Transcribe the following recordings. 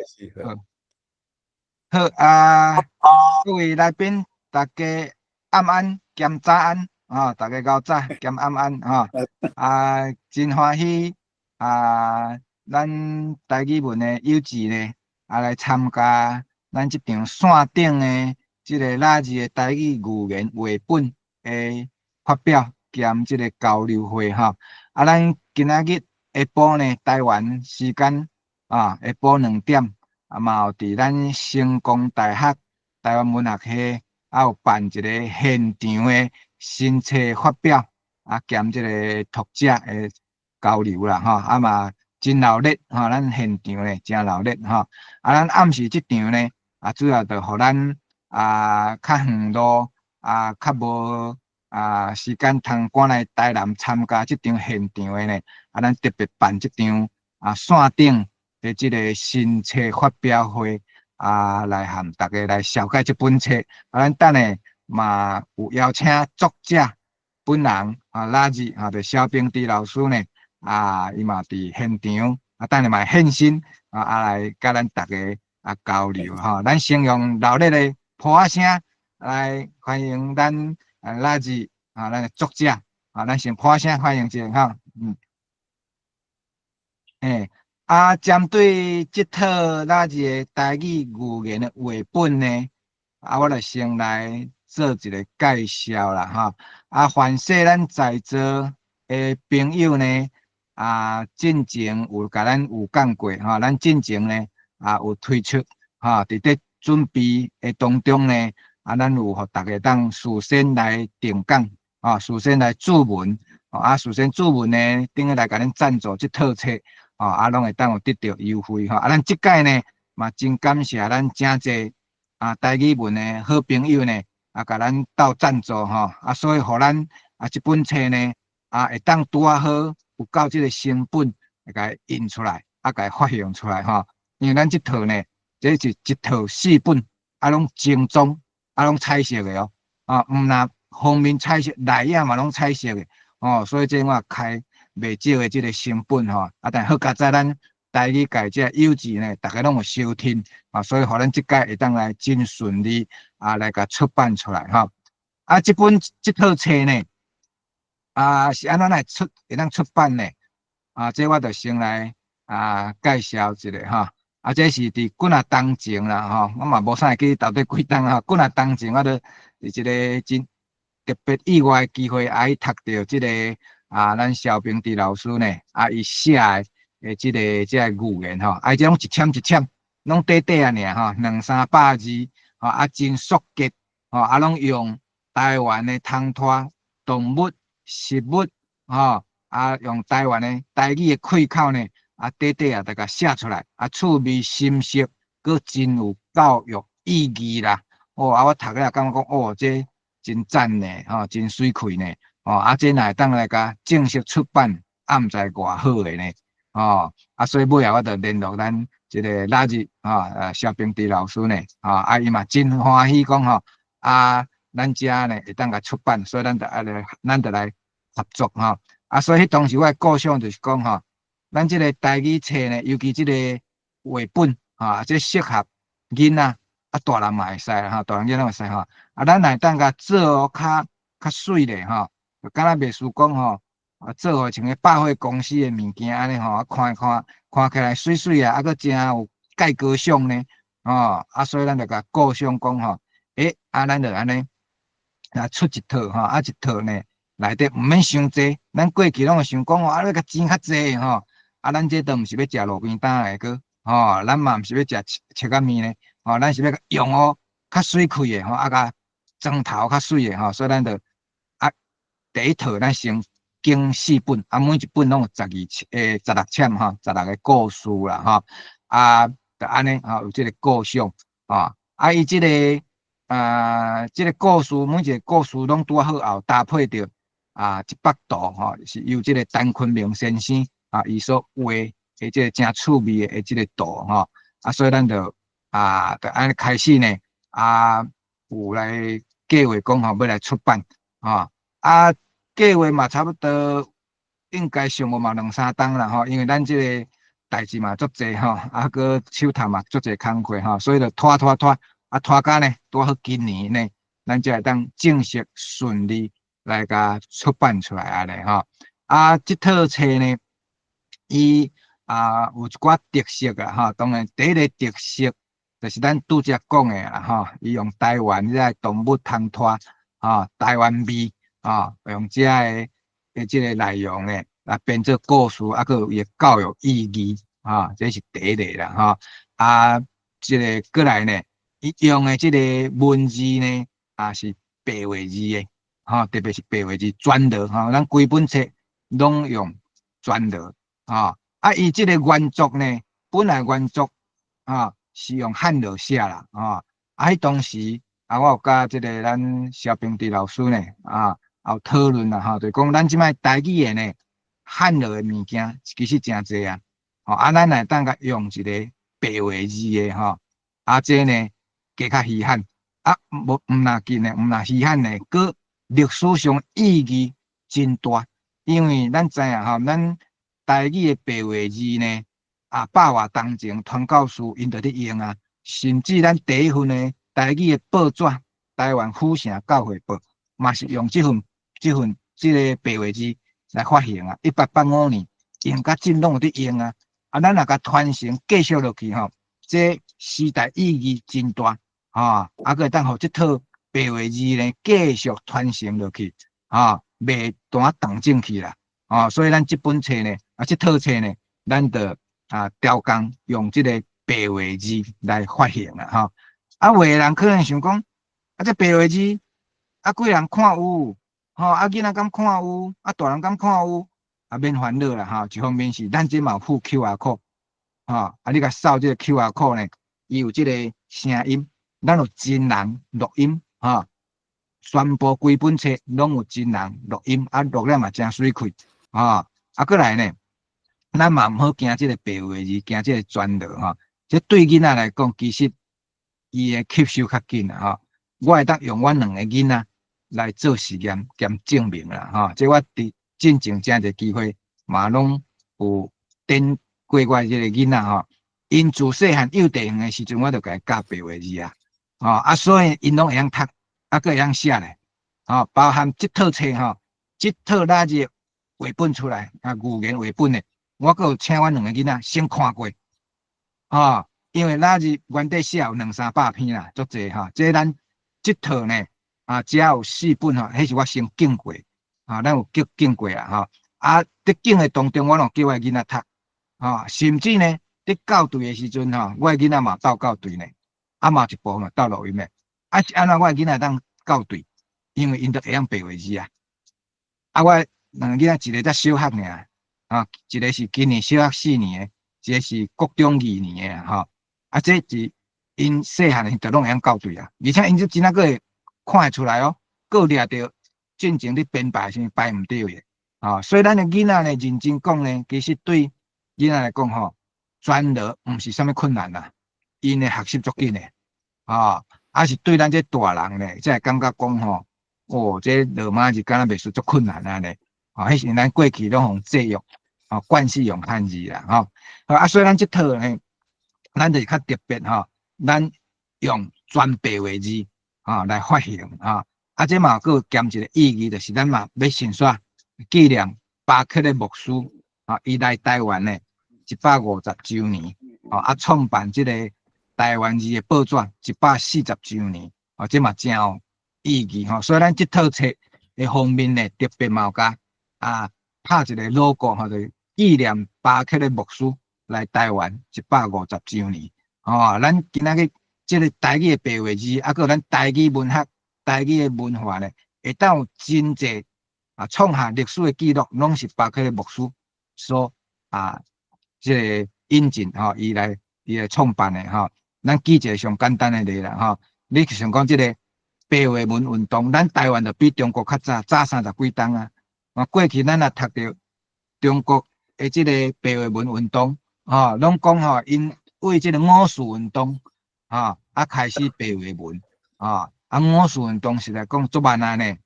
始。好，好啊，各位來賓，大家暗安兼早安啊，大家𠢕早兼暗安吼。啊，真歡喜啊，咱台語文的有志呢，啊來參加咱這場線頂的這个拉字的台語語言繪本的發表兼這个交流會吼。啊，咱今仔日下晡呢，台灣時間啊，下晡2點，啊嘛有佇咱成功大學台灣文學系啊有辦一個現場的新冊發表，啊兼這个讀者的交流啦吼，啊嘛真鬧熱吼，咱現場呢誠鬧熱吼，啊咱暗時這場呢，啊主要就予咱啊較遠路啊較無啊時間通趕來台南參加這場現場的呢，啊咱特別辦這場啊線頂的這个新冊發表會啊，來和大家來紹介這本冊。啊，咱等下嘛有邀請作者本人啊，拉字啊，就蕭秉治老師呢，啊，伊嘛佇現場，啊，等下嘛現身啊，啊來佮咱大家啊交流吼。咱先用熱烈的噗仔聲來歡迎咱啊拉字啊，咱的作者啊，咱先噗仔聲歡迎一下吼，嗯，欸。啊，針對這套拉字的台語語言的繪本呢，啊，我來先來做一個介紹啦，吼。啊，凡勢咱在座的朋友呢，啊，進前有共咱有講過，吼，咱進前呢，啊，有推出，吼，佇咧準備的當中呢，啊，咱有予大家當事先來定講，啊，事先來注文，啊，事先注文呢，等於來共恁贊助這套冊。吼，啊，攏會當有得著優惠吼。啊，咱這擺呢，嘛真感謝咱誠濟啊台語文的好朋友呢，啊，共咱鬥贊助吼。啊，所以予咱啊這本冊呢，啊，會當拄仔好有夠這个成本，會共印出來，啊，共發行出來吼。因為咱這套呢，這是一套四本，啊，攏精裝，啊，攏彩色的哦。啊，毋但封面彩色，內頁嘛攏彩色的哦。所以這我開袂少的這个成本吼，啊，但好佳哉，咱台語界這有志呢，逐家攏有相挺啊，所以予咱這擺會當來真順利啊，來共出版出來吼。啊，這本這套冊呢，啊是按怎來出會當出版呢？啊，這我就先來啊介紹一下吼。啊，這是佇幾若冬前啦吼，我嘛無啥會記到底幾冬吼，幾若冬前我就佇一个真特別意外的機會，啊去讀著這个啊，咱蕭秉治老師呢，啊，伊寫的這个這个語言吼，啊，伊這攏一簽一簽，攏短短仔爾吼，兩三百字，吼，啊，真速捷，吼，啊，攏用台灣的通拖動物、食物，吼，啊，用台灣的台語的開口呢，啊，短短仔就共寫出來，啊，趣味深色，閣真有教育意義啦。哦，啊，我讀了感覺講，哦，這真讚呢，吼，真媠氣呢。哦，啊，這若會當來共正式出版，啊，毋知偌好的呢，哦，啊，所以尾仔我就聯絡咱這个拉字，吼，蕭秉治老師呢，吼，啊，伊嘛真歡喜講吼，啊，咱遮呢會當共出版，所以咱就愛來，咱就來合作吼，啊，所以彼當時我的構想就是講吼，咱這个台語冊呢，尤其這个繪本，吼，這適合囡仔，啊，大人嘛會使吼，大人囡仔會使吼，啊，咱若會當共做較較媠咧吼。就敢若袂輸講吼，啊，做予像个百貨公司的物件按呢吼，啊，看看看起來媠媠啊，啊，閣誠有蓋高尚呢，吼，啊，所以咱就共構想講吼，欸，啊，咱就按呢，啊，出一套吼，啊，一套呢，內底毋免傷濟，咱過去攏會想講吼，啊，欲共錢較濟吼，啊，咱這都毋是欲食路邊攤的閣，吼，咱嘛毋是欲食切仔麵呢，吼，咱是欲用予較媠氣的吼，啊，共裝頭較媠的吼，所以咱就。第一套咱先揀四本，啊，每一本攏有12欸，16簽吼，16個故事啦吼，啊，就按呢吼，有這个構想，吼，啊，伊這个啊，這个故事每一个故事攏拄好後搭配著啊一幅圖吼，是由這个陳坤明先生啊，伊所畫的這个誠趣味的這个圖吼，啊，所以咱就啊，就按呢開始呢，啊，有來計劃講吼，欲來出版，吼，啊。計劃嘛差不多，應該上無嘛兩三冬啦吼，因為咱這个代誌嘛足濟吼，啊閣手頭嘛足濟工課吼，所以就拖拖拖，啊拖甲呢，拄好今年呢，咱才會當正式順利來共出版出來按呢吼。啊，這套冊呢，伊啊有一寡特色啊吼，當然第一个特色就是咱拄才講的啦吼，伊用台灣這个動物通拖，吼，台灣味，吼，用這个的這个內容呢，來編做故事，啊，閣有伊的教育意義，吼，這是第一个啦吼。啊，這个過來呢，伊用的這个文字呢，也是白話字的，吼，特別是白話字轉落吼，咱規本冊攏用轉落，吼。啊，伊這個原作呢，本來原作啊是用漢字寫啦，吼。啊，彼當時啊，我有佮這个咱蕭平弟老師呢，啊，有討論啦，吼，就講咱這擺台語的呢，漢字的物件其實誠濟啊，吼，啊，咱會當共用一个白話字的吼，啊，這呢加較稀罕，啊，無毋若緊的，毋若稀罕的，閣歷史上意義真大，因為咱知影吼，咱台語的白話字呢，啊，百外當前傳教士𪜶就咧用啊，甚至咱第一份的台語的報紙《台灣府城教會報》，嘛是用這份這个白話字來發行啊。1885年用甲這攏有佇用啊，啊，咱若共傳承繼續落去吼，這時代意義真大，吼，啊，閣會當予這套白話字呢繼續傳承落去，吼，袂斷斷正去啦，吼，所以咱這本冊呢，啊，這套冊呢，咱就啊調工用這个白話字來發行啦，吼。啊，有的人可能想講，啊，這白話字，啊，幾人看有，吼，啊，囡仔敢看有，啊，大人敢看有，啊，免煩惱啦，吼。一方面是咱這嘛有附 QR code，吼，啊，你共掃這個 QR code 呢，伊有這个聲音，咱有真人錄音，吼，全部規本冊攏有真人錄音，啊，錄了嘛誠媠氣，吼，啊，閣來呢，咱嘛毋好驚這个白話字，驚這个轉落吼，這對囡仔來講，其實伊會吸收較緊啦，吼。我會當用阮兩个囡仔來做實驗兼證明啦，吼。這我佇進前誠濟機會嘛攏有點過我這个囡仔吼，𪜶自細漢幼稚園的時陣，我就共伊教白話字啊，吼啊，所以𪜶攏會曉讀，啊，閣會曉寫咧，吼，包含這套冊吼，這套哪字繪本出來啊，語言繪本的，我閣有請阮兩个囡仔先看過，吼，因為哪字原底寫有兩三百篇啦，足濟吼，這咱這套呢，啊，只有四本吼，彼是我先校過，啊，咱有校過啊，吼，啊，佇校的當中，我攏叫我囡仔讀，吼，甚至呢，佇校對的時陣吼，我的囡仔嘛鬥校對呢，啊嘛一部分嘛鬥錄音的，啊是按怎我的囡仔會當校對？因為𪜶都會曉白話字啊，啊，我兩個囡仔一個才小學爾，啊，一個是今年小學四年的，一個是國中二年的吼，啊，這是𪜶細漢時就攏會曉校對啊，而且𪜶這真正閣會看會出來哦，閣掠著進前咧編排時排毋對的，啊，所以咱的囡仔呢，認真講呢，其實對囡仔來講吼，轉落毋是啥物困難啦，𪜶的學習足緊的，啊，啊是對咱這大人呢，才會感覺講吼，哦，這羅馬字敢若袂輸足困難按呢，啊，彼是咱過去攏予制約，啊，慣勢用漢字啦，吼，啊，所以咱這套呢，咱就是較特別吼，咱用全白話字，啊來發行，啊，啊，這嘛閣有兼一個意義，就是咱嘛欲先煞紀念巴克的牧師，啊，伊來台灣呢150週年，啊，創辦這個台灣字的報紙140週年，啊，這嘛誠有意義吼，所以咱這套冊的封面呢，特別嘛有共啊拍一個 logo 吼，就紀念巴克的牧師來台灣150週年，吼，咱今仔日這個台語的白話字，啊，閣有咱台語文學、台語的文化呢，會當有真濟啊創下歷史的記錄，攏是巴克的牧師所啊這個引進吼，伊來創辦的吼。咱舉一個上簡單的例啦吼，你想講這個白話文運動，咱台灣就比中國較早，早三十幾冬啊。啊，過去咱若讀著中國的這個白話文運動，吼，攏講吼，𪜶為這個五四運動，吼，啊開始白話文，啊，啊五四運動實在講足慢啊呢，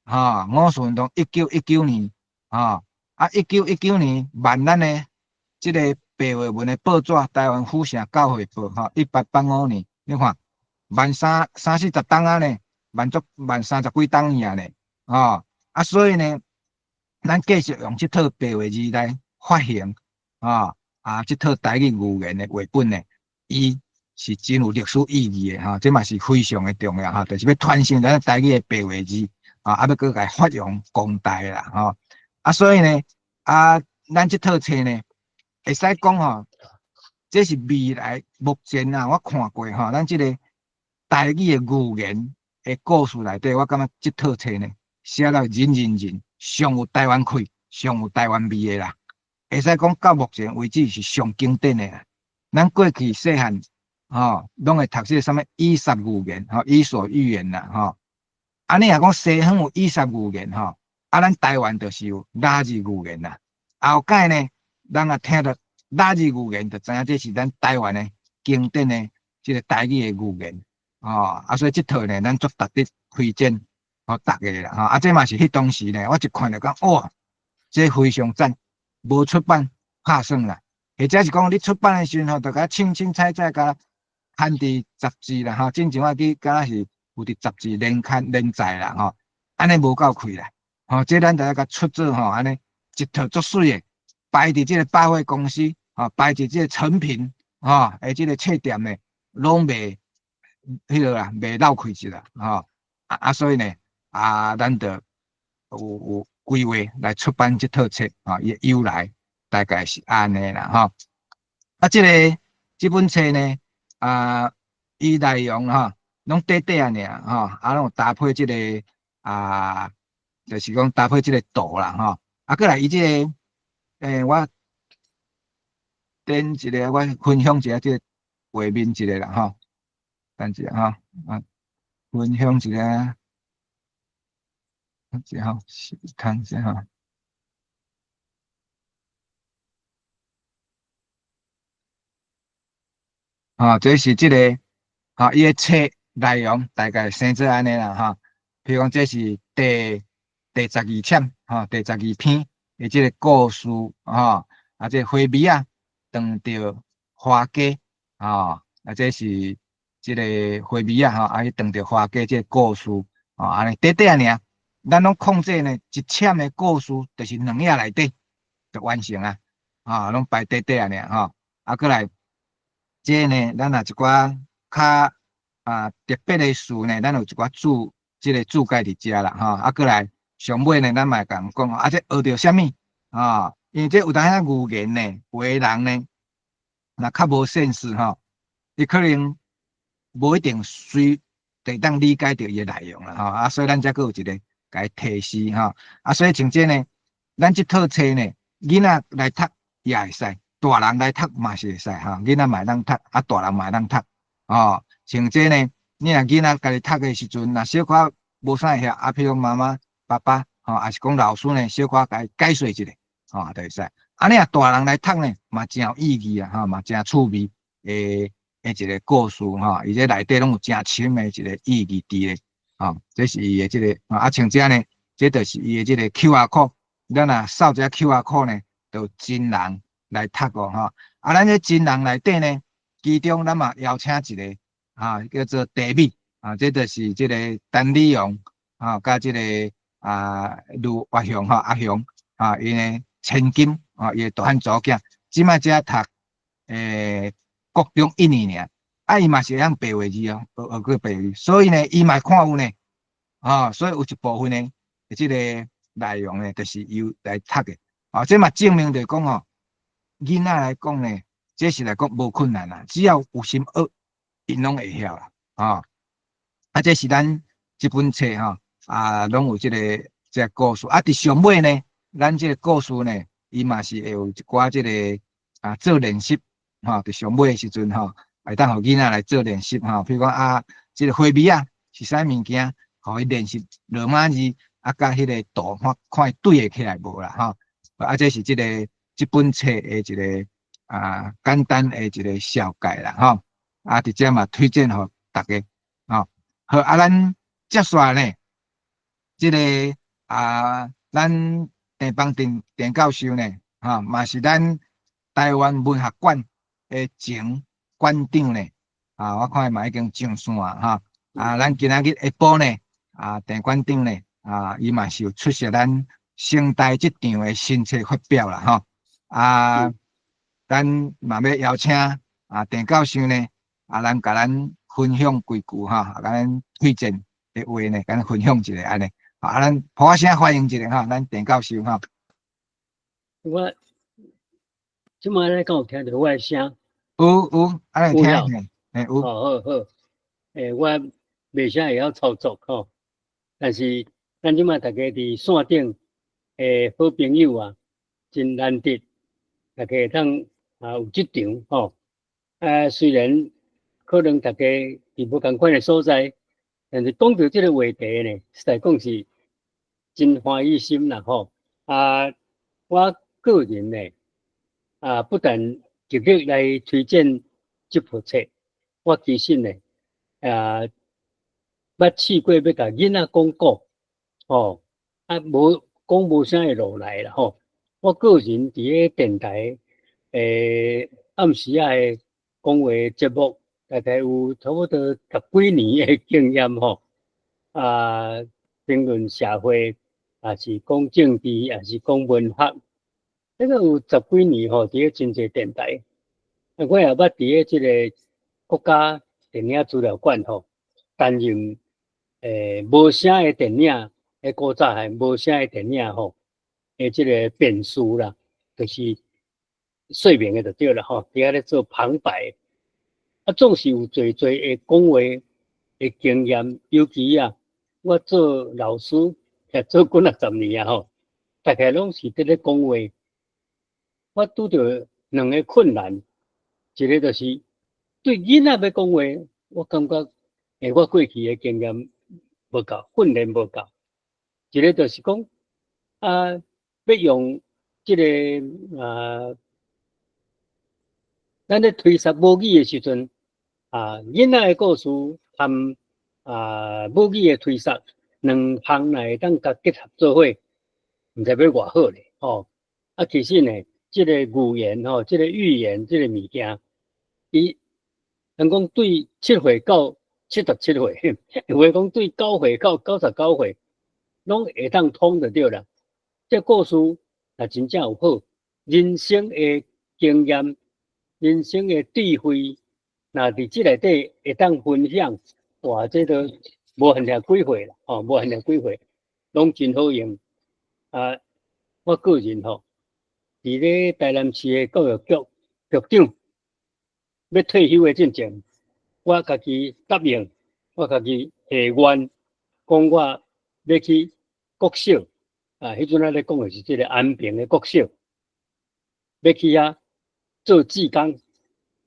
吼，五四運動1919年，吼，啊1919年慢咱的這個白話文的報紙，台灣府城教會報吼，1885年，你看慢三三四十冬啊呢，慢足慢三十幾冬爾呢，吼啊，所以呢，咱繼續用這套白話字來發行，啊啊，這套台語寓言的繪本呢，伊是真有歷史意義的吼，這嘛是非常的重要吼，就是欲傳承咱台語的白話字，啊，啊，欲閣共發揚光大啦，吼，啊，所以呢，啊，咱這套冊呢，會使講吼，這是未來目前啊，我看過吼，咱這个台語的寓言的故事內底，我感覺這套冊呢，寫了認認真，上有台灣氣，上有台灣味的啦，會使講到目前為止是上經典的啦。咱過去細漢，吼，攏會讀這个啥物伊索寓言，吼，伊索寓言啦，吼。啊，你若講西方有伊索寓言，吼，啊，咱台灣就是有喇字寓言啦。後蓋呢，咱若聽著喇字寓言，就知影這是咱台灣的經典的這个台語的寓言，吼。啊，所以這套呢，咱足值得推薦予大家啦，吼。啊，這嘛是彼當時呢，我一看就講，哇，這非常讚，無出版拍算啦。或者是講你出版的時陣吼，就共清清彩彩共刊佇雜誌啦，吼。進前我記敢若是有佇雜誌連刊連載啦，吼。按呢無夠氣啦，吼。這咱就愛共出做吼，按呢一套足媠的，擺佇這个百貨公司，吼，擺佇這个誠品，吼，的這个冊店呢，攏袂彼落啦，袂落氣一啦，吼。啊啊，所以呢，啊，咱就有規劃來出版這套冊，吼，伊的由來大概是按呢啦，吼。啊，這个這本冊呢，啊，伊內容吼，攏短短仔爾，吼，啊，攏有搭配這个啊，就是講搭配這个圖啦，吼。啊，閣來伊這个，我頂一个，我分享一下這个畫面一下啦，吼。等一下吼，啊，分享一下，一下吼，看一下吼。啊，這是這个，啊，伊的冊內容大概生做按呢啦，吼。比如講，這是第十二簽，吼，第12篇的這个故事，吼，啊，這个花米仔撞著花雞，吼，啊，這是這个花米仔，吼，啊，伊撞著花雞這个故事，吼，按呢短短仔爾，咱攏控制呢，一簽的故事就是兩頁內底就完成啊，啊，攏排短短仔爾，吼，啊，閣來。這呢，咱若一寡較啊特別的事呢，咱有一寡注，這个注解佇遮啦，吼，啊，閣來上尾呢，咱嘛會共講，啊，這學著啥物啊？因為這有當時寓言呢，有的人呢，若較無見識吼，伊可能無一定隨會當理解著伊的內容啦，吼，啊，所以咱遮閣有一个共伊提示吼，啊，所以像這呢，咱這套冊呢，囡仔來讀也會使。大人來讀嘛是會使吼，囡仔嘛會當讀，啊，大人嘛會當讀，哦，像這呢，你若囡仔家己讀的時陣，若小可無啥會曉，啊，譬如媽媽、爸爸，吼，抑是講老師呢，小可共伊解說一下，吼，就會使。啊，你若大人來讀呢，嘛誠有意義啊，吼，嘛誠趣味的的一个故事，吼，伊這內底攏有誠深的一个意義佇咧，吼，這是伊的這个，啊，像這呢，這就是伊的這个 QR code，咱若掃這 QR code 呢，就真人來讀哦，吼！啊，咱這真人內底呢，其中咱嘛邀請一个啊，叫做地米啊，這就是這个陳李勇啊，佮這个啊盧阿雄吼，阿雄啊，𪜶的千金啊，伊的大漢查某囝，這擺才讀國中一年爾，啊，伊嘛是會曉白話字哦，學學過白話字，所以呢，伊嘛看有呢，啊，所以有一部分呢，這个內容呢，就是由來讀的，啊，這嘛證明著講吼。囡仔來講呢，這是來講無困難啦，只要有心學，𪜶攏會曉啦，啊，啊，這是咱這本冊吼，啊，攏有這个這个故事，啊，佇上尾呢，咱這個故事呢，伊嘛是會有一寡這個啊做練習，吼，佇上尾的時陣吼，會當予囡仔來做練習吼，比如講啊，這個花米仔是啥物件，予伊練習羅馬字，啊，佮彼个圖看看伊對會起來無啦，吼，啊，這是這個。這本冊的一个啊簡單的一个紹介啦，吼，啊，佇遮嘛推薦予大家，吼，好，啊，咱接續呢，這个啊，咱鄭邦定鄭教授呢，吼，嘛是咱臺灣文學館的前館長呢，啊，我看伊嘛已經上線哈。啊，咱今仔日下晡呢，啊，鄭館長呢，啊，伊嘛是有出席咱成大這場的新冊發表啦，吼。啊，咱嘛欲邀請啊鄭教授呢，啊，咱共咱分享幾句哈，共咱推薦的話呢，共咱分享一下按呢。啊，咱破聲歡迎一下哈，咱鄭教授哈。我這擺咧敢有聽著我的聲？有有，按呢聽，嘿，有。好好好，欸，我袂啥會曉操作吼，但是咱這擺大家佇線頂的好朋友啊，真難得，大家會當啊有這場吼。啊，雖然可能大家佇無仝款的所在，但是講著這个話題呢，實在講是真歡喜心啦吼。啊，我個人呢，啊，不但極力來推薦這部冊，我其實呢，啊，捌試過欲共囡仔講古，吼，啊，無講無啥會落來啦吼。我個人佇咧電台，暗時仔的講話節目，大概有差不多十幾年的經驗吼。啊，評論社會，也是講政治，也是講文學，這个有十幾年吼，佇咧真濟電台。啊，我也捌佇咧這个國家電影資料館吼，擔任無聲的電影，彼古早還無聲的電影吼，的這个辯士啦，就是說明的就對啦吼，佇遐咧做旁白。啊，總是有濟濟的講話的經驗，尤其啊，我做老師也做幾若十年啊吼，大概攏是佇咧講話。我拄著兩个困難，一个就是對囡仔欲講話，我感覺我過去的經驗無夠，訓練無夠。一个就是講啊，欲用這个啊，咱咧推捒母語的時陣，啊，囡仔的故事含啊母語的推捒，兩項來會當共結合做伙，毋知欲偌好咧吼。啊，其實呢，這个語言吼，這个語言這个物件，伊人講對7歲到77歲，有的講對9歲到99歲，攏會當通就對啦。這故事若真正有好，人生的經驗、人生的智慧，若佇這內底會當分享，哇，這都無限量幾歲啦，吼，無限量幾歲，攏真好用。啊，我個人吼，佇咧台南市的教育局局長欲退休的進前，我家己答應，我家己下願，講我欲去國小，啊，彼陣仔咧講的是這个安平的國小，欲去遐做志工，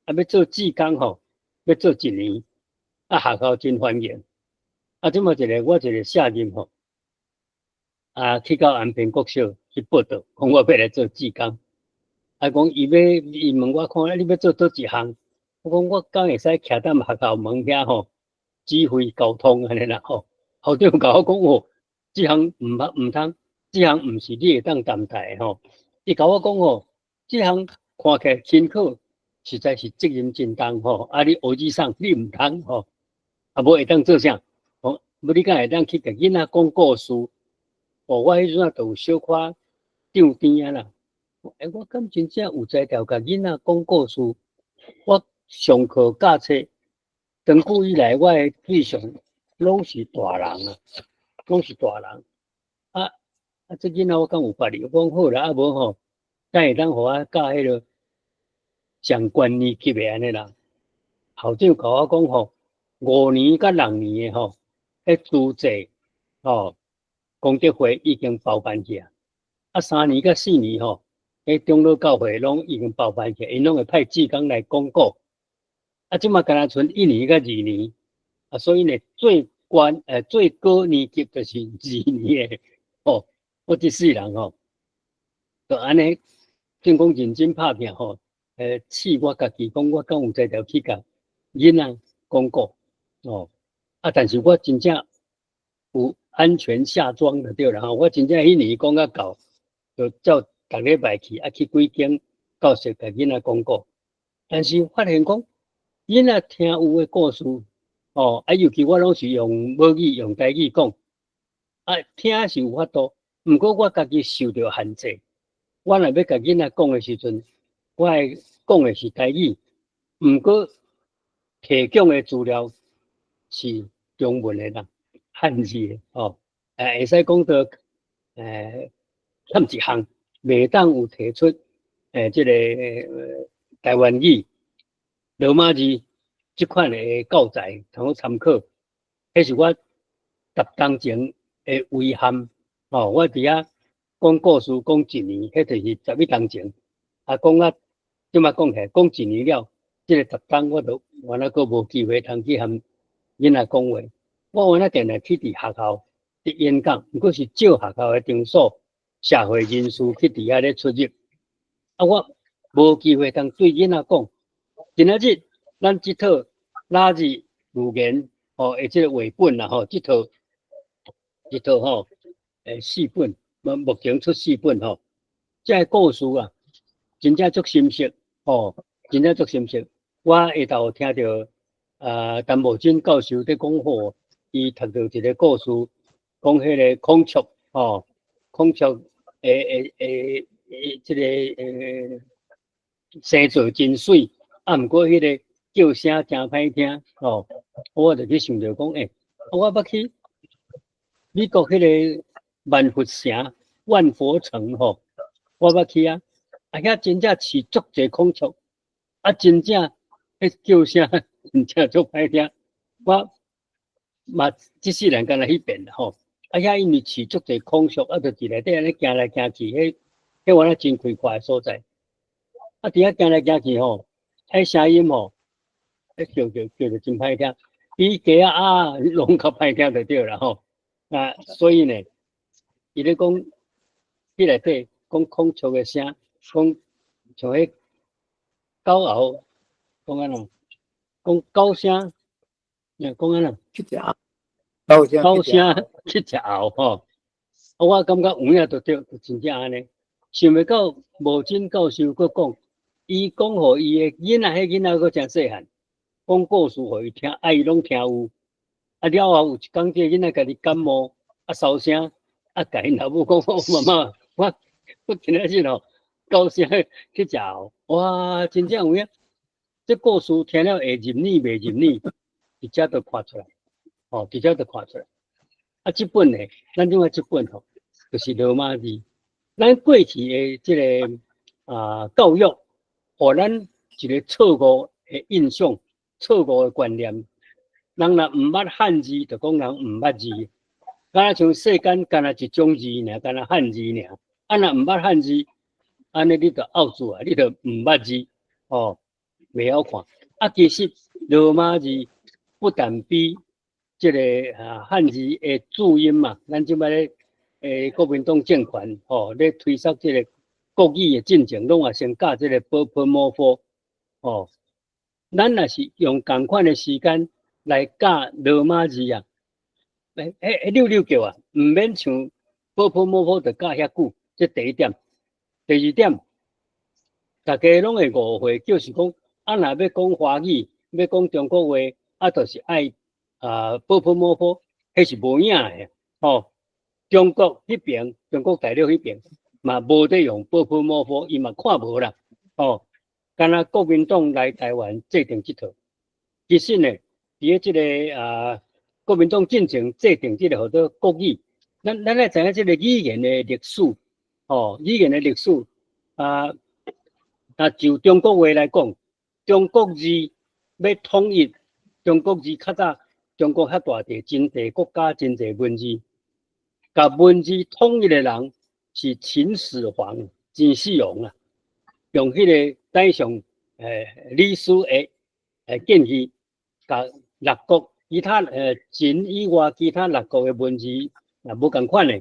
啊，欲做志工吼，欲做一年，啊，學校真歡迎，啊，這麼一个我一个卸任吼，啊，去到安平國小去報到，講我欲來做志工，啊，講伊欲伊問我看，啊，你欲做佗一項？我講我敢會使徛佇學校門遐吼，指揮交通按呢啦吼。校長共我講哦，這項毋通，這項毋是你會當擔待的吼。伊共我講哦，這項看起來辛苦，實在是責任真重吼。啊，你學姊送你毋通吼，啊，無會當做啥？講無你敢會當去共囡仔講故事？哦，我彼陣仔就有小可漲甜仔啦。欸，我敢真正有才調共囡仔講故事？我上課教冊，長久以來，我的對象攏是大人啊，攏是大人。啊啊，這囡仔我敢有法力？我講好啦，啊無吼，敢會當予我教彼个上懸年級的按呢啦。校長共我講吼，5年佮6年的吼，彼資濟吼，功德會已經包辦去啊。啊，3年佮4年吼，彼長老教會攏已經包辦去，𪜶攏會派志工來講古。啊，這馬敢若賰1年佮2年，啊，所以呢，最懸最高年級就是二年的吼。我這世人吼，就按呢，聽講認真拍拼吼，試我家己講，我敢有才調去共囡仔講古哦。啊，但是我真正有安全下莊就對啦吼。我真正彼年講甲到，就照逐禮拜去，啊去幾間教室共囡仔講古，但是發現講囡仔聽有的故事，哦，啊，尤其我攏是用母語用台語講，啊，聽是有法度，毋過我家己受著限制。我若欲共囡仔講的時陣，我會講的是台語，毋過提供的資料是中文的啦，漢字的哦，會使講著欠一項，袂當有提出這个台灣語、羅馬字這款的教材通好參考，彼是我10冬前的遺憾哦。我佇遐講故事講一年，彼就是11冬前，啊，講啊，這擺講起來講一年了，這个十冬我都原來閣無機會通去和囡仔講話。我原來定定去佇學校佇演講，毋過是借學校的場所，社會人士去佇遐咧出入，啊，我無機會通對囡仔講。今仔日咱這套拉字語言吼，的這个繪本啦吼，這套吼，四本，目前出四本吼，這个故事啊，真正足深色吼，真正足深色。我下晝聽著啊，陳慕貞教授佇講課，伊讀著一个故事，講彼个孔雀吼，孔雀會這个生做真媠，啊，毋過彼个叫聲誠歹聽吼，我就去想著講，我捌去美國彼个萬佛城、萬佛城吼，我捌去啊，啊遐真正飼足濟孔雀，啊真正彼叫聲真正足歹聽，我嘛這世人敢若彼遍啦吼，啊遐因為飼足濟孔雀，啊就佇內底按呢行來行去，彼原來真開闊的所在，啊佇遐行來行去吼，彼聲音吼，彼叫叫叫著真歹聽，比雞仔啊攏較歹聽就對啦吼。啊，所以呢，伊咧講，彼內底講孔雀的聲，講像彼狗喉，講按怎？講狗聲，講按怎？去食狗聲，狗聲去食喉吼。我感覺有影就對，就真正按呢。想袂到慕貞教授閣講，伊講予伊的囡仔，彼囡仔閣誠細漢，講故事予伊聽，啊伊攏聽有。啊了後有一工，這个囡仔家己感冒，啊燒聲，啊共𪜶老母講，媽媽，我今仔日吼狗聲去食喉，哇，真正有影。這故事聽了會入耳袂入耳，直接就看出來，哦，直接就看出來。啊，這本呢，咱這擺這本吼，就是羅馬字。咱過去的這个教育，予咱一个錯誤的印象、錯誤的觀念。人若毋捌漢字，就講人毋捌字，敢若像世間干焦一種字爾，干焦漢字爾。啊，若毋捌漢字，按呢你就漚住啊，你就毋捌字，哦，袂曉看。啊，其實羅馬字不但比這个漢字的注音嘛，咱這擺咧國民黨政權吼咧推捒這个國語的進程，攏也先教這个ㄅㄆㄇ ㄈ吼。咱若是用仝款的時間來教羅馬字啊，欸，溜溜叫啊，毋免像ㄅㄆㄇ ㄈ就教遐久，這第一點。第二點，大家攏會誤會，就是講啊，若欲講華語，欲講中國話，啊，就是愛ㄅㄆㄇ ㄈ，彼是無影的吼。中國彼爿，中國大陸彼爿嘛無咧用ㄅㄆㄇ ㄈ，伊嘛看無啦，吼。敢若國民黨來台灣制定這套，其實呢，佇咧這个國民黨進前制定這個號做國語，咱愛知影這个語言的歷史，吼，語言的歷史啊，啊就中國話來講，中國字欲統一，中國字較早中國遐大地，真濟國家，真濟文字，共文字統一的人是秦始皇、秦始皇啊，用彼个宰相李斯的建議，共六國其他秦以外其他六國的文字若無仝款的，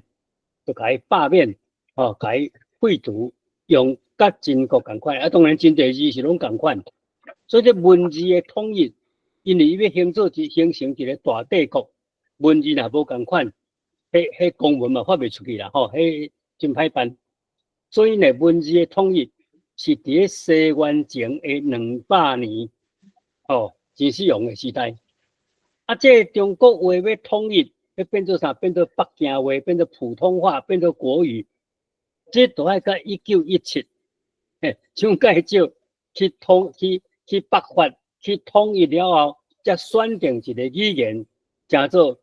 就共伊罷免，吼，共伊廢除，用佮秦國仝款。啊，當然真濟字是攏仝款。所以這文字的統一，因為伊欲形成一个大帝國，文字若無仝款，彼公文嘛發袂出去啦，吼，彼真歹辦。所以呢，文字的統一是佇咧西元前的200年，吼，秦始皇的時代。啊，這個中國話欲統一，欲變做啥？變做北京話，變做普通話，變做國語。這都愛到1917，嘿，蔣介石去統去去北伐去統一了後，才選定一個語言，成做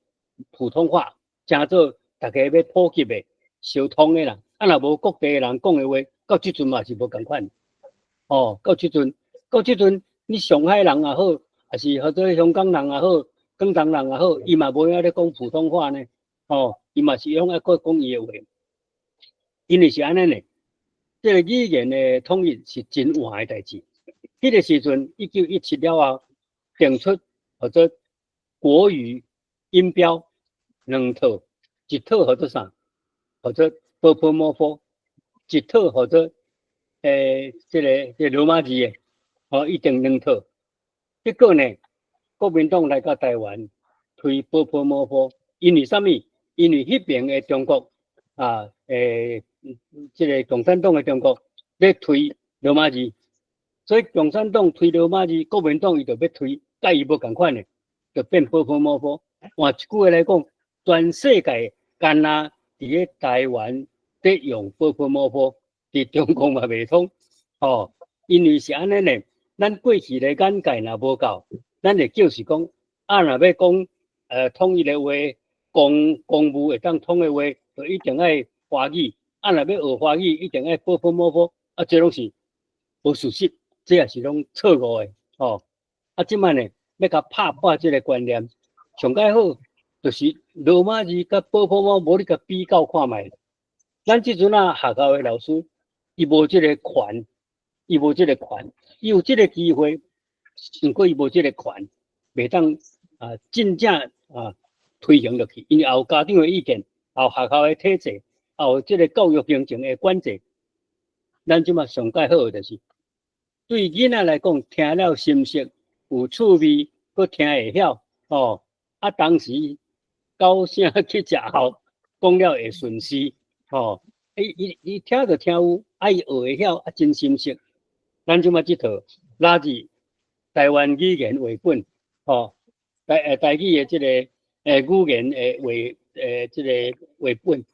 普通話，成做逐家欲普及的、相通的啦。啊，若無各地的人講的話，到這陣嘛是無仝款。哦，到這陣，你上海人也好，抑是或者香港人也好，廣東人也好，伊嘛無影咧講普通話呢。哦，伊嘛是攏愛閣講伊的話。因為是按呢呢，這個語言的統一是真晚的代誌。彼個時陣，1917了後，定出號做國語音標兩套，一套號做啥？號做ㄅㄆㄇㄈ，一套號做這個羅馬字的，哦，一定兩套。結果呢，國民黨來到台灣推ㄅㄆㄇㄈ，因為啥物？因為彼爿的中國啊，這個共產黨的中國咧推羅馬字，所以共產黨推羅馬字，國民黨伊就欲推，佮伊無仝款的，就變ㄅㄆㄇㄈ。換一句話來講，全世界干焦佇咧台灣咧用ㄅㄆㄇㄈ，佇中國嘛袂通，吼，因為是按呢呢，咱過去的眼界若無夠，咱會叫是講，啊，若欲講統一的話，公務會當通的話，就一定愛華語。啊，若欲學華語，一定愛ㄅㄆㄇㄈ，啊，這攏是無事實，這也是攏錯誤的，吼。啊，這擺呢，欲共拍破這個觀念，上蓋好，就是羅馬字佮ㄅㄆㄇ，無你共比較看覓。咱這陣啊，學校的老師，伊無這個權，伊無這個權，伊有這個機會，毋過伊無這個權，袂當啊真正啊推行落去，因為也有家長的意見，也有學校的體制，也有這個教育行政的管制。咱這馬上蓋好的就是，對囡仔來講，聽了心熟，有趣味，閣聽會曉，吼。啊，當時九聲七食喉，講了會順勢，吼。伊聽就聽有，啊，伊學會曉，啊，真心熟。咱這馬這套拉字台灣語言繪本，吼，台語的這個語言的這個繪本，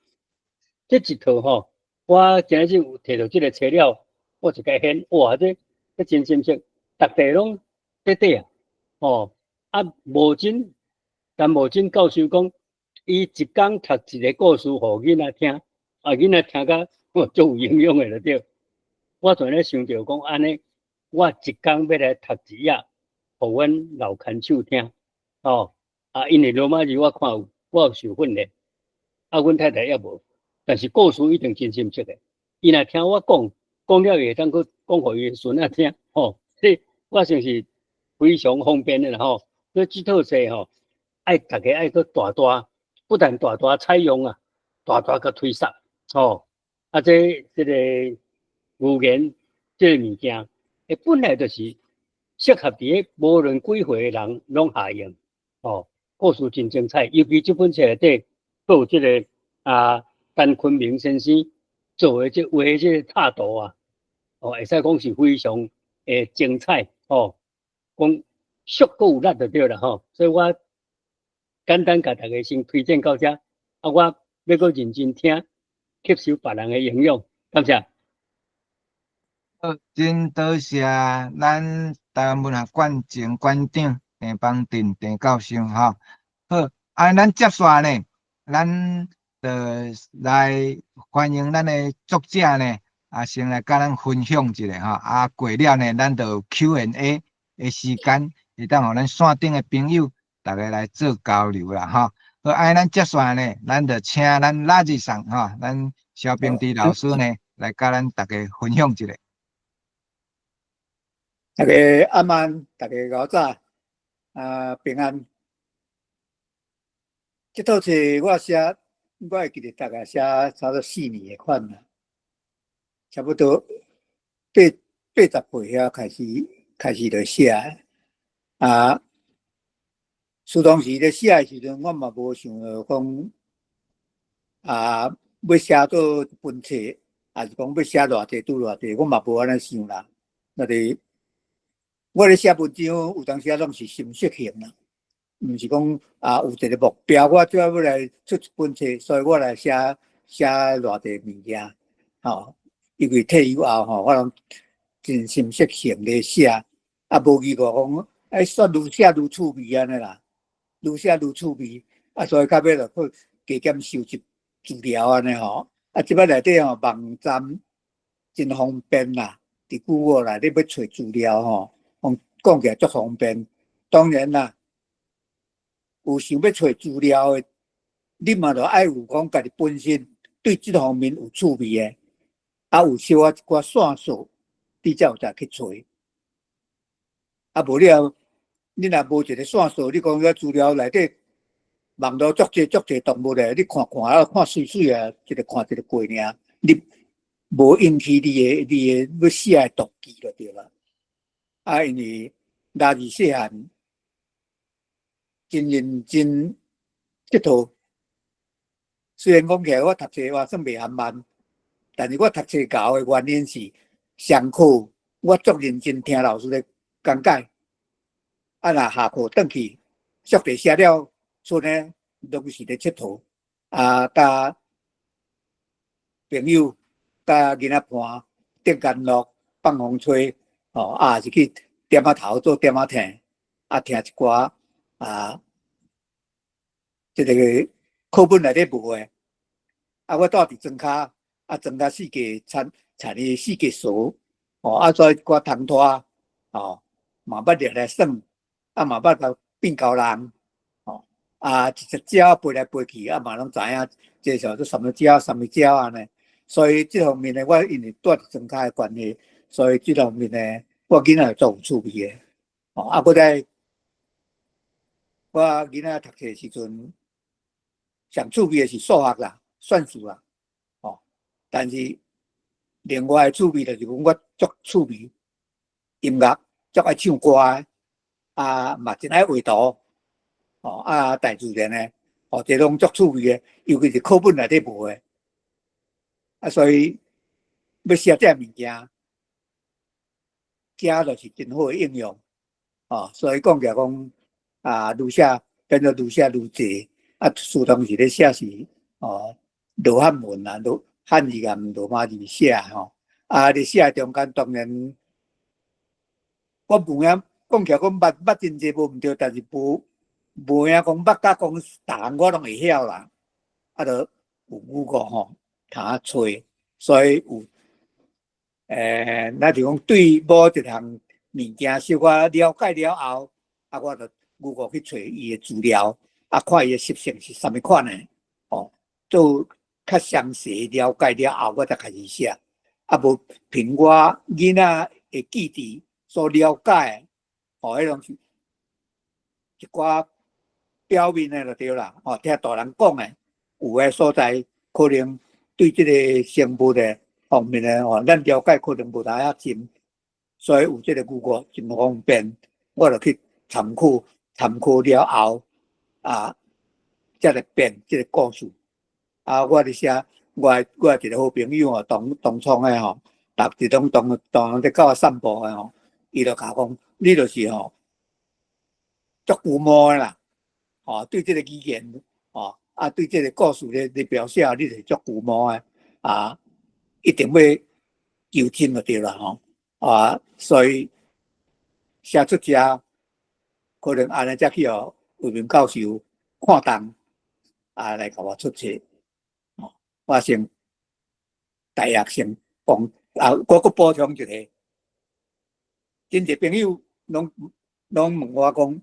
這一套吼，我今日有提著這個冊了，我就共掀，哇，這真心熟，逐地攏綴綴啊，吼，啊，陳慕貞教授講，伊一工讀一個故事予囡仔聽，啊，囡仔聽甲足有營養的就對。我就咧想著講按呢，我一工欲來讀一頁，予阮老牽手聽，吼，啊，因為羅馬字我看有，我有受訓練，啊，阮太太猶無，但是故事一定真深切的。伊若聽我講，講了伊會當閣講予伊孫仔聽，吼，這我算是非常方便的啦，吼。所以這套冊吼，愛逐家愛閣大大，不但大大採用啊，大大閣推廣，吼，啊，這個語言這個物件，本來就是適合佇咧無論幾歲的人攏合用，吼，故事真精彩，尤其這本冊內底，閣有這個啊陳坤明先生做的這畫的這個插圖啊，哦，會使講是非常的精彩，吼，講俗閣有力就對啦，吼，所以我簡單共大家先推薦到這，啊，我欲閣認真聽，吸收別人的營養，感謝。好，真多謝咱台灣文學館前館長鄭邦鎮鄭教授吼。好，啊，咱接續呢，咱就來歡迎咱的作者呢，啊，先來佮咱分享一下吼。啊，過了呢，咱就 Q&A 的時間，會當予咱線頂的朋友逐家來做交流啦吼。好，啊，咱接續呢，咱就請咱拉吉桑吼，咱蕭秉治老師呢，來佮咱逐家分享一下。大家晚安，大家𠢕早，啊平安。這套冊我寫，我會記得大概寫差不多4年的款啦，差不多80歲遐開始就寫。啊，事當時咧寫的時陣，我嘛無想著講啊，欲寫做一本冊。抑是講欲寫偌濟拄偌濟，我嘛無按呢想啦。那佇我咧寫文章，有當時啊攏是心息型啦，毋是講啊有一個目標，我主要欲來出一本冊，所以我來寫寫偌濟物件，吼。因為退休後吼，我攏真心息性咧寫，啊無記過講，哎，煞愈寫愈趣味按呢啦，愈寫愈趣味，啊，所以到尾就去加減收集資料按呢吼。啊，這擺內底吼網站真方便啦，佇 Google 內底欲揣資料吼，講講起來足方便。當然啦，有想欲揣資料的，你嘛著愛有講家己本身對這方面有趣味的。啊，有小可一寡線索，你才有才去揣。啊，無了，你若無一个線索，你講遐資料內底網路足濟足濟動物咧，你看看啊，看媠媠啊，一个看一个過爾，你無引起你的欲寫的動機就對啦。啊，因為拉二細漢真認真𨑨迌，雖然講起來我讀冊我算袂含慢。但是我讀冊𠢕的原因是上課我足認真聽老師咧講解，啊若下課轉去速題寫了，賰呢攏是咧𨑨迌，啊，佮朋友、佮囡仔伴竹竿落放風吹，吼，啊，是去店仔頭做店仔聽，啊，聽一寡啊，這个課本內底無的，啊，我住佇莊跤。啊，莊跤四界田田裡四界趖，吼，啊，所以一寡通拖，吼，嘛捌掠來耍，啊，嘛捌共變猴人，吼，啊，一隻鳥飛來飛去，啊，嘛攏知影，這叫做啥物鳥，啥物鳥按呢。所以這方面呢，我因為住佇莊跤的關係，所以這方面呢，我囡仔足有趣味的，吼，啊，閣再我囡仔讀冊時陣，上趣味的是數學啦、算術啦。但是另外的趣味就是講，我足趣味音樂，足愛唱歌的，啊嘛真愛畫圖，哦啊大自然的，哦這攏足趣味的，尤其是課本內底無的，啊所以欲寫這物件，遮就是真好的應用，哦所以講起來講啊，愈寫變做愈寫愈濟，啊，事當時咧寫是哦羅漢文啊，羅漢字佮羅馬字寫吼，啊，佇寫中間當然，我無影講起來講捌捌真濟無毋對，但是無無影講捌甲講逐項我攏會曉啦，啊，著有 Google 吼，通啊揣，所以有，若是講對某一項物件小可了解了後，啊，我就 Google 去揣伊的資料，啊，看伊的習性是啥物款的，哦，做較詳細了解了後，我才開始寫。啊，無憑我囡仔的記憶所了解，哦，彼攏是一寡表面的就對啦，哦，聽大人講的，有的所在可能對這个生物的方面的哦，咱了解可能無遮深，所以有這个 Google 真方便，我就去參考，參考了後啊，才來編這个故事。啊，我佇寫，我一个好朋友哦，同同窗的吼，逐日攏同同咧佮我散步的吼，伊就共我講，你就是吼，足龜毛的啦，吼，對這个語言，吼，啊，對這个故事咧咧描寫，你就是足龜毛的，啊，一定欲求真就對啦吼，啊，所以寫出遮，可能按呢才去予魏明教授看重，啊，來共我出冊。我先大約先講，啊，我閣補充一个，真濟朋友攏攏問我講，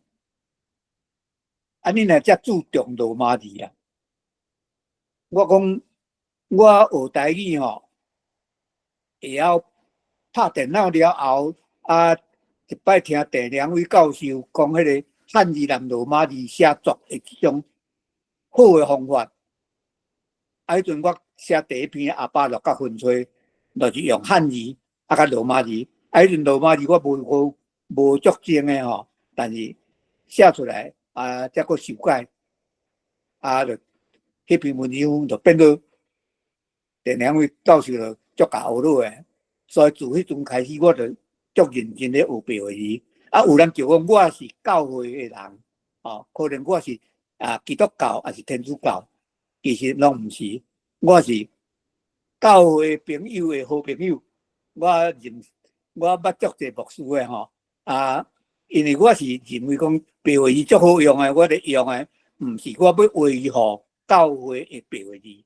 啊，你若遮注重羅馬字啊？我講我學台語吼，會曉拍電腦了後，啊，一擺聽鄭良偉教授講彼个漢字連羅馬字寫作的這種好的方法。啊！彼陣我寫第一篇阿巴樂佮薰吹，就是用漢字啊，佮羅馬字。啊，彼陣羅馬字我無無無足精的吼，但是寫出來啊，才閣修改，啊，就彼篇文章就變做鄭良偉教授就足𠢕學落的。所以自彼陣開始，我就足認真咧學白話字。啊，有人就講我是教會的人，哦，可能我是基督教抑是天主教，其實攏毋是，我是教會朋友的好朋友。我認我捌足濟牧師的吼，啊，因為我是認為講白話字足好用的，我咧用的，毋是我欲維護教會的白話字，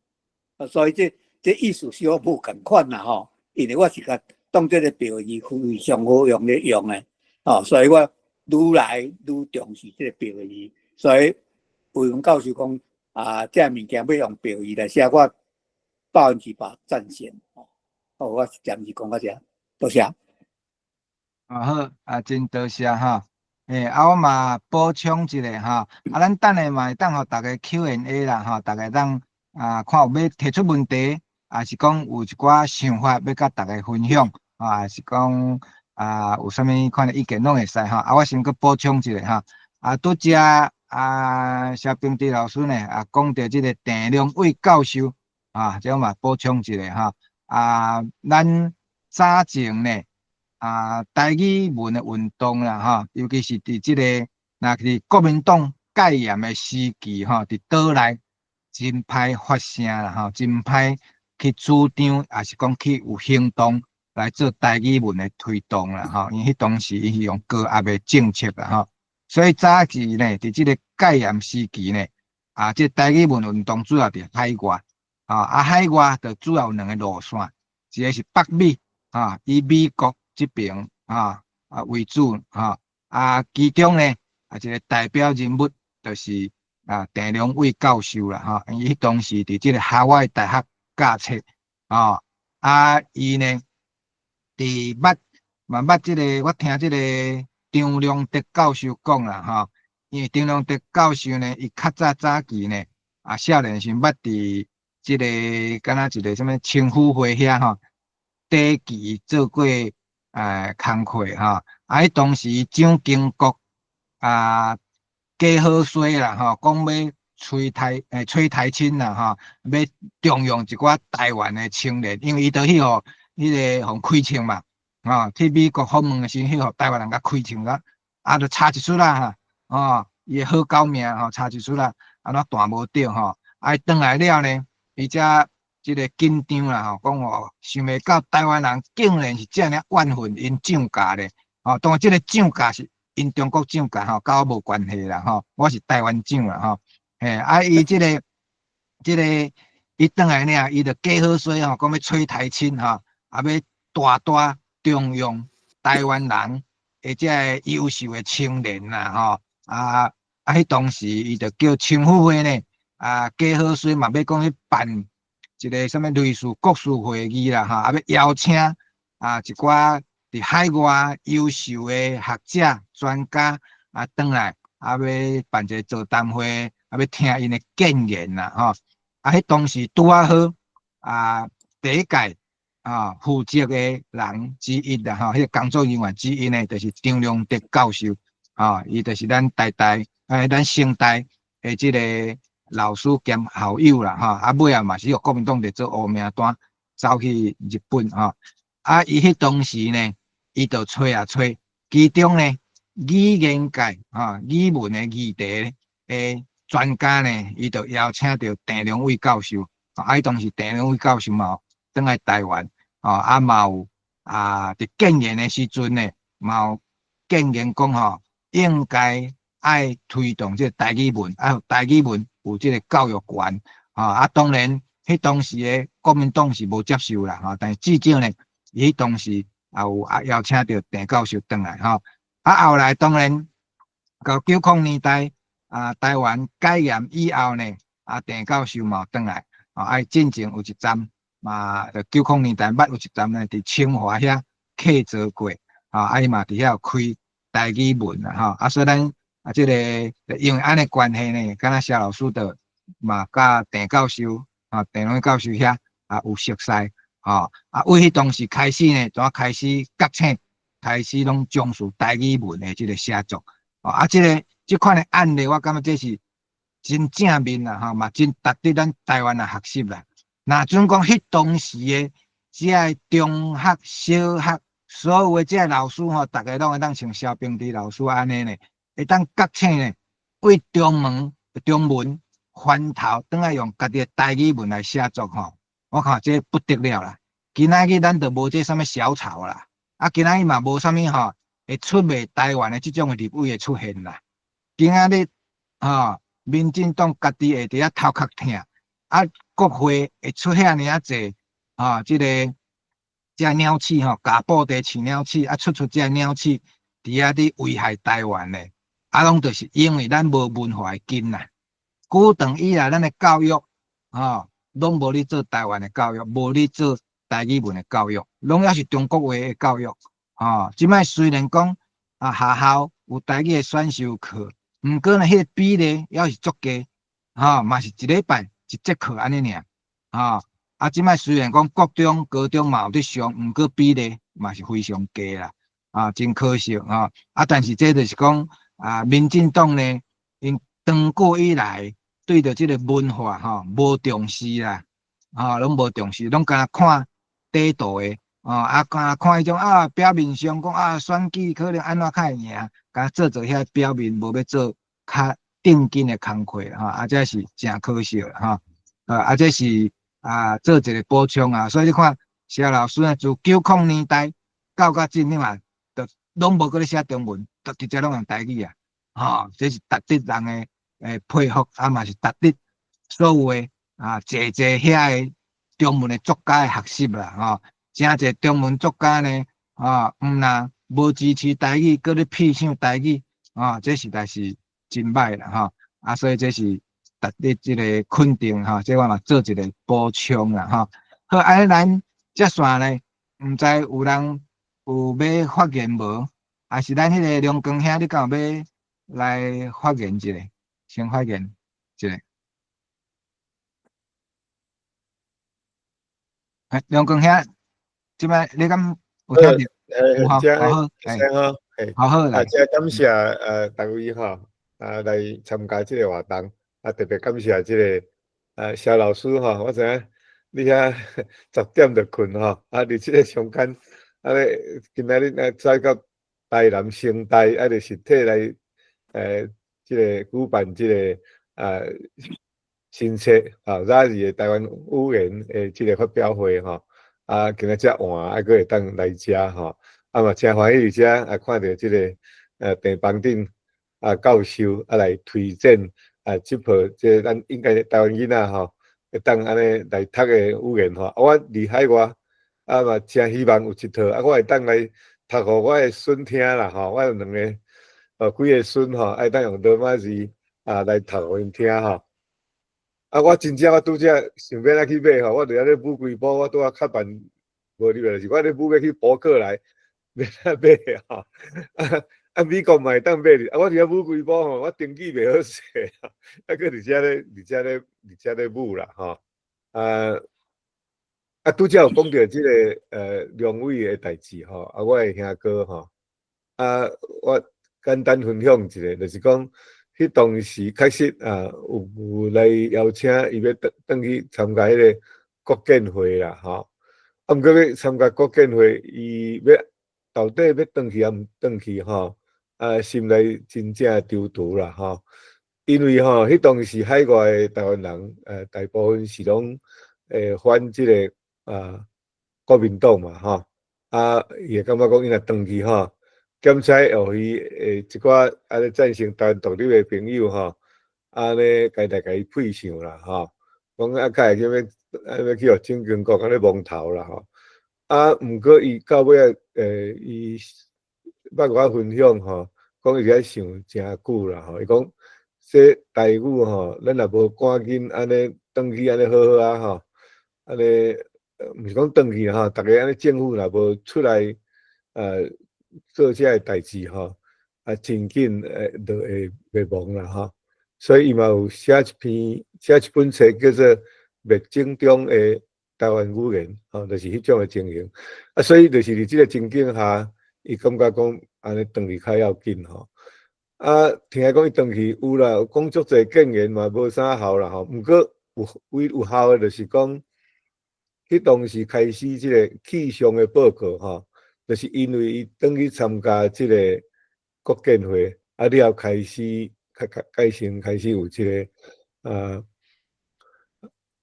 啊，所以這意思小可無仝款啦吼，因為我是共當這个白話字非常好用咧用的。哦，所以我愈來愈重視這个白話字，所以魏文教授講啊，這个物件欲用白話字來寫，我100%贊成。哦，我暫時講到遮，多謝。啊好，啊真多謝哈。欸，啊我嘛補充一下哈，啊咱等下嘛會當予逐家 Q&A 啦吼，逐家當啊看有欲提出問題，抑是講有一寡想法欲佮逐家分享，啊，抑是講啊有啥物款的意見攏會使吼。啊我先閣補充一下哈，啊拄才啊蕭秉治老師呢啊講著這个鄭良偉教授啊，這我嘛補充一下哈。啊，咱早前呢，啊，台語文的運動啦，吼，尤其是佇這个，若是國民黨戒嚴的時期，吼，佇島內真歹發聲啦，吼，真歹去主張，抑是講去有行動來做台語文的推動啦，吼，因為彼當時𪜶是用高壓的政策啦，吼，所以早期呢，佇這个戒嚴時期呢，啊，這台語文運動主要佇海外，啊，海外就主要有兩个路線，一个是北美，啊，以美國這爿啊為主，哈，啊，其中呢，啊，一个代表人物就是啊鄭良偉教授啦，吼，伊彼當時佇這个哈佛大學教冊，啊，啊，伊呢，佇捌嘛捌這个，我聽這个張良德教授講啦，吼，因為張良德教授呢，伊較早早期呢，啊，少年時捌佇這个敢若一个啥物青輔會遐吼，短期做過工課吼，啊，彼當時蔣經國啊，假好勢啦吼，講欲催台青啦吼，欲重用一寡台灣的青年，因為伊著去予彼个予開槍嘛，吼，去美國訪問的時陣，去予台灣人共開槍啦，啊，著差一絲仔，吼，伊的好狗命吼，差一絲仔，按怎彈無著吼，啊，伊轉來了呢，伊才這个緊張啦吼，講哦，想袂到台灣人竟然是遮爾怨恨𪜶蔣家咧，吼，當然這个蔣家是𪜶中國蔣家吼，佮我無關係啦吼，我是台灣蔣啦吼，嘿，啊，伊這个這个伊轉來爾，伊就假好勢吼，講欲催台青吼，啊，欲大大重用台灣人的這个優秀的青年啦吼，啊啊，彼當時伊就叫青輔會呢，啊，假好勢嘛，欲講去辦一个啥物類似國事會議啦，吼，啊，欲邀請啊一寡佇海外優秀的學者專家啊，轉來啊，欲辦一个座談會，啊，欲聽𪜶的建言啦，吼，啊，彼當時拄仔好啊，第一屆啊負責的人之一啦，吼，彼个工作人員之一呢，就是張良德教授，啊，伊就是咱台大，咱成大的這个老師兼校友啦，吼，啊，尾仔嘛是予國民黨列做烏名單，走去日本吼，啊，伊彼當時呢，伊就揣啊揣，其中呢，語言界吼，語文的議題的專家呢，伊就邀請著鄭良偉教授，啊，彼當時鄭良偉教授嘛轉來台灣，吼，啊嘛有啊，佇建言的時陣呢，嘛有建言講吼，應該愛推動這个台語文，啊，台語文有這个教育權，吼，啊，當然，彼當時的國民黨是無接受啦，吼，但是至少呢，伊彼當時也有啊邀請著鄭教授轉來，吼，啊，後來當然到90年代啊，台灣解嚴以後呢，啊，鄭教授嘛轉來，啊，伊進前有一站嘛，90年代捌有一站呢，佇清華遐客座過，啊，伊嘛佇遐有開台語文啦，吼，啊，所以咱啊，這个因為按呢關係呢，敢若蕭老師就嘛佮鄭教授啊，鄭良教授遐啊有熟似，吼，啊，為彼當時開始呢，就開始覺醒，開始攏重視台語文的這个寫作，啊，這个這款的案例，我感覺這是真正面啦，吼，嘛真值得咱台灣人學習啦。若準講彼當時的遮个中學、小學，所有的這个老師吼，逐个攏會當像蕭平治老師按呢呢，會當覺醒呢，對中文翻頭轉來用家己的台語文來寫作吼，我看這不得了啦！今仔日咱就無這啥物小草啦，啊，今仔日嘛無啥物吼會出賣台灣的這種的立委會出現啦。今仔日吼，民進黨家己會佇遐頭殼疼，啊，國會會出遐爾仔濟，吼，這个這鳥鼠吼，共布袋飼鳥鼠，啊，出這鳥鼠佇遐咧危害台灣的，啊，攏就是因為咱無文化的根啦。古長以來，咱的教育，吼，攏無咧做台灣的教育，無咧做台語文的教育，攏猶是中國話的教育。吼，這擺雖然講啊，學校有台語的選修課，毋過呢，彼个比例猶是足低，吼，嘛是一禮拜一節課按呢爾，吼。啊，這擺雖然講國中、高中嘛有咧上，毋過比例嘛是非常低啦，啊，真可惜吼。啊，但是這就是講啊，民進黨呢，𪜶長久以來對著這个文化吼無重視啦，吼，攏無重視，攏干焦看短途的，哦，啊，干焦看彼種啊，表面上講啊，選舉可能按怎較會贏，干焦做做遐表面，無欲做較正經的工課吼，啊，這是誠可惜啦吼，啊，這是啊，做一个補充啊，所以你看，蕭老師呢，自90年代到甲這嘛，就攏無閣咧寫中文，就直接攏用台語啊，吼，這是值得人的佩服，啊嘛是值得所有的啊，濟濟遐个中文的作家的學習啦，吼，誠濟中文作家呢，啊，毋但無支持台語，閣咧屁想台語，啊，這實在是真歹啦，吼，啊，所以這是值得這个肯定，吼，這我嘛做一个補充啦，吼。好，按呢咱接紲呢，毋知有人有欲發言無？還是咱彼个梁光兄，你敢有欲來發言一下？先發言一下。欸，梁光兄，這擺你敢有聽著？欸，好，好，好，好，好好啊，真感謝逐位吼，啊來參加這个活動，啊特別感謝這个蕭老師吼，我知影你遐10點就睏吼，啊佇這个上間，啊咧今仔日啊走到台南成大，啊就實體來這个舉辦這个新冊啊，早日的台灣語言的這个發表會吼，啊今仔才晚啊，閣會當來遮吼，啊嘛誠歡喜佇遮啊看著這个鄭邦鼎啊教授啊來推薦啊這部這咱應該台灣囡仔吼，會當按呢來讀的語言吼，啊我佇海外啊嘛誠希望有一套啊，我會當來讀予我的孫聽啦吼，我有兩個幾个孫吼，愛當用羅馬字啊來讀予𪜶聽吼。啊，我真正我拄則想欲按怎去買吼，我佇遐咧舞幾步，我拄仔較慢無入來，就是我咧舞欲去博客來，欲按怎買吼。啊，美國嘛會當買哩，啊，我佇遐舞幾步吼，我登記袂好勢，啊，閣佇遮咧舞啦吼。啊，啊，拄則有講著這个梁偉的代誌吼，啊，我的兄哥吼，啊，我簡單分享一下，就是講，彼當時確實啊，有來邀請伊欲轉轉去參加彼个國建會啦，吼。啊，毋過欲參加國建會，伊欲到底欲轉去抑毋轉去吼？啊，心內真正躊躇啦，吼。因為吼，彼當時海外的台灣人，大部分是攏反這个啊國民黨嘛，吼。啊，伊會感覺講，伊若轉去吼，檢采予伊一寡按呢贊成台灣獨立的朋友吼，按呢共來共伊配上啦吼，講啊較會啥物，按呢去予蔣經國按呢蒙頭啦吼。啊，毋過伊到尾仔，伊捌我分享吼，講伊遐想誠久啦吼，伊講這台語吼，咱若無趕緊按呢轉去按呢好好啊吼，按呢毋是講轉去啦吼，逐个按呢政府若無出來做這个代誌吼，啊，真緊就會滅亡啦吼。所以伊嘛有寫一篇、寫一本冊，叫做《滅種中的台灣語言》吼，就是彼種的情形。啊，所以就是佇這个情景下，伊感覺講按呢轉去較要緊吼。啊，聽講伊轉去有啦，有講足濟建言嘛，無啥效啦吼。毋過有唯有效的，就是講，彼當時開始這個氣象的報告吼，就是因為伊轉去參加這個國健會，啊了後開始開開開始開始有這個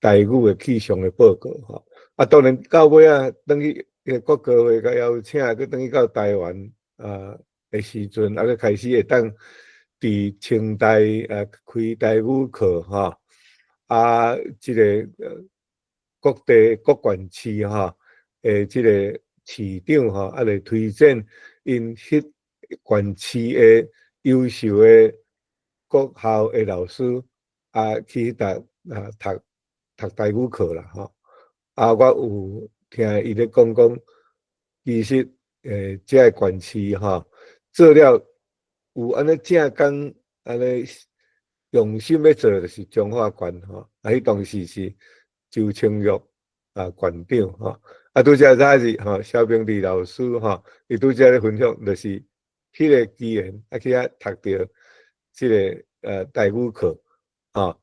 台語的氣象的報告吼。啊，當然到尾仔轉去國歌會共邀請，閣轉去到台灣的時陣，啊，閣開始會當佇清大開台語課吼，啊，這個各地各縣市吼的這個市長吼，啊來推薦𪜶彼縣市的優秀的國校的老師啊，去彼搭讀讀台語課啦吼。啊，我有聽伊咧講講，其實這个縣市吼，做了有按呢正工按呢用心欲做，就是彰化縣吼。啊，彼當時是周清玉縣長吼。啊，拄才早是吼，蕭平弟老師吼，伊拄才咧分享，就是彼个機緣啊，去遐讀著這个台語課吼。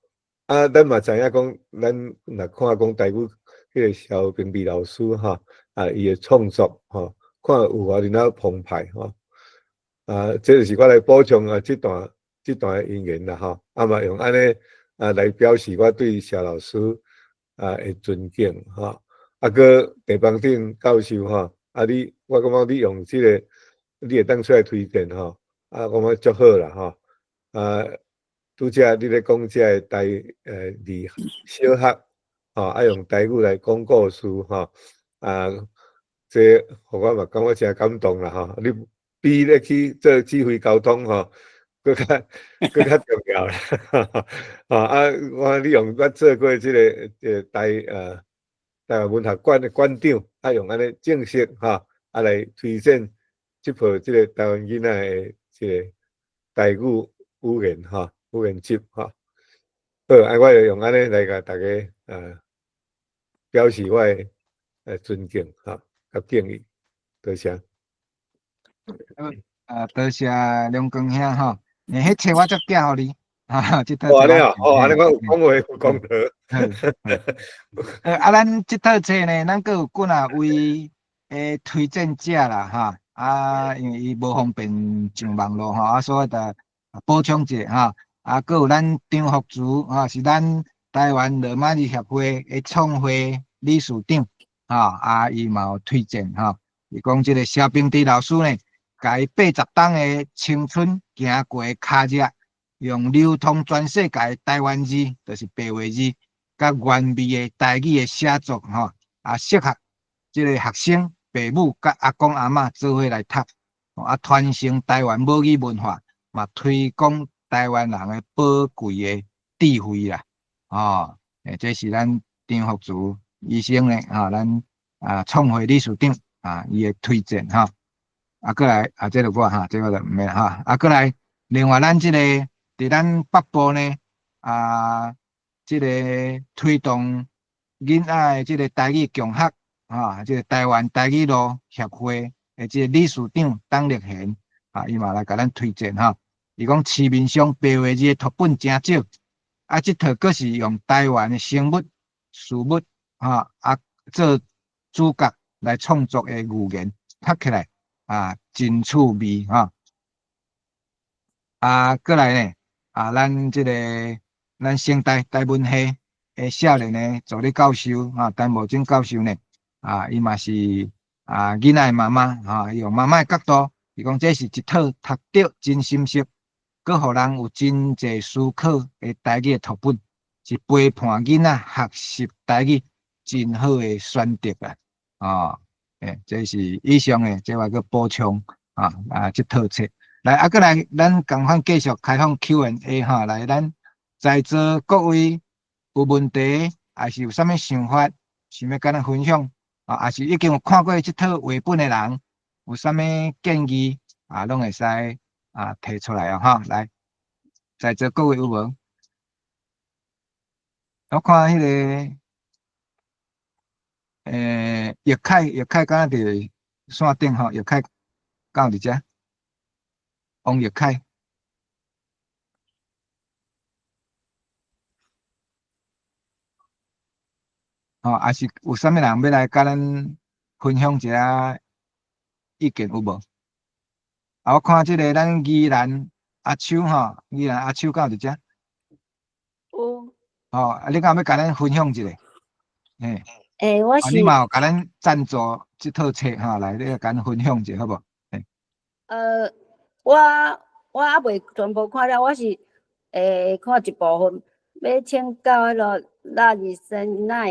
啊，咱嘛知影講，咱若看講台語彼个蕭平弟老師吼，啊，伊的創作吼，看有偌爾澎湃吼。啊，這就是我來補充啊，這段的引言啦吼。啊嘛用按呢來表示我對蕭老師的尊敬吼。啊，閣鄭邦鼎教授吼，啊你，我感覺你用這个，你會當出來推薦吼，啊，我感覺足好啦吼。啊，拄才你咧講這个台佇小學吼，啊用台語來講故事吼，啊，這予我嘛感覺誠感動啦吼。你比咧去做指揮交通吼，閣較重要啦。啊，我你用我做過這个台灣文學館的館長，啊用按呢正式吼，啊來推薦這部這个台灣囡仔的這个台語語言吼，語言集吼。好，啊，我就用按呢來共大家表示我的尊敬吼，佮敬意，多謝。啊，多謝梁光兄吼，欸，彼冊我才寄予你，哈，這套。哦，按呢哦，哦，按呢我有講話有講到。啊，咱這套冊呢，咱閣有幾若位的推薦者啦，哈，啊，因為伊無方便上網路吼，啊，所以就補充一下哈，啊，閣有咱張福慈，哈，是咱台灣羅馬字協會的創會理事長，哈，啊，伊嘛有推薦吼，伊講這個蕭平弟老師呢，共伊80冬的青春行過的跤跡，用流通全世界的台灣字，就是白話字，佮原味的台語的寫作吼，啊，適合這个學生、爸母佮阿公阿嬤做伙來讀，啊，傳承台灣母語文化，嘛推廣台灣人的寶貴的智慧啦，哦，欸，這是咱張福慈醫生呢，哈，咱創會理事長啊，伊的推薦吼。啊，閣來啊，這個我哈，這個就毋免哈。啊，閣來，另外咱這个佇咱北部呢，啊，這个推動囡仔的這个台語共學，啊，這个台灣台語路協會的這个理事長董立賢，啊，伊嘛來共咱推薦哈。伊講市面上白話字的讀本誠少，啊，這套閣是用台灣的生物、事物，哈，啊，做主角來創作的語言，讀起來啊，真趣味哈。啊，閣來呢，啊，咱這个咱成大台文系的少年的助理教授啊，陳慕貞教授呢，啊，伊嘛是囡仔的媽媽，哈，伊用媽媽的角度，伊講這是一套讀著真心適，閣予人有真濟思考的台語的讀本，是陪伴囡仔學習台語真好的選擇啊！哦，欸，這是以上的，這我閣補充啊啊，這套冊來啊，閣來，咱仝款繼續開放 Q&A 哈，來，咱在座各位有問題，抑是有啥物想法，想欲共咱分享啊，抑是已經有看過這套繪本的人，有啥物建議啊，攏會使提出來哦，哈，來，在座各位有無？我看彼个，欸，葉凱，葉凱敢若佇線頂吼，葉凱敢有佇遮？王葉凱。吼，抑是有啥物人欲來佮咱分享一下意見有無？啊，我看這个咱宜蘭阿秋吼，宜蘭阿秋敢有佇遮？有。吼，啊，你敢有欲共咱分享一下？嘿。欸，我是。啊，你嘛有共咱贊助這套冊吼，來，你來共咱分享一下好無？嘿。我猶未全部看了，我是看一部分，欲請教彼个納日森哪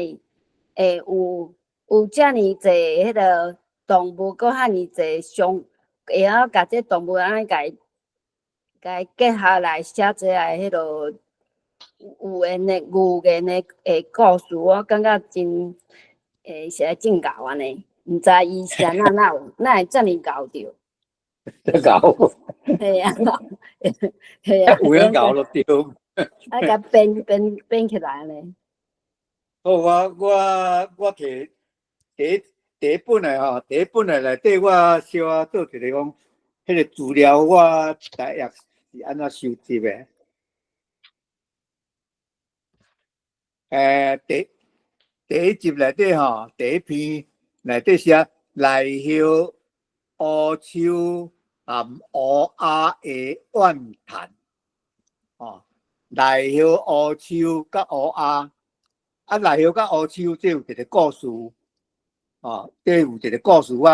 會有遮爾濟彼个動物，閣遐爾濟相，會曉共這動物按呢共伊結合來寫這个彼个語言的故事，我感覺真實在真𠢕按呢，毋知伊是按怎哪有哪會遮爾𠢕著？遮𠢕。嘿啊，嘿啊。有影𠢕就對。啊，共編起來按呢。好，我摕第一本的吼，第一本的內底我小可做一个講，彼个資料我大約是按怎收集的？第一集內底吼，第一篇內底寫賴葉烏秋含烏鴉的怨嘆，吼，賴葉烏秋佮烏鴉，啊，賴葉佮烏秋這有一个故事，吼，這有一个故事我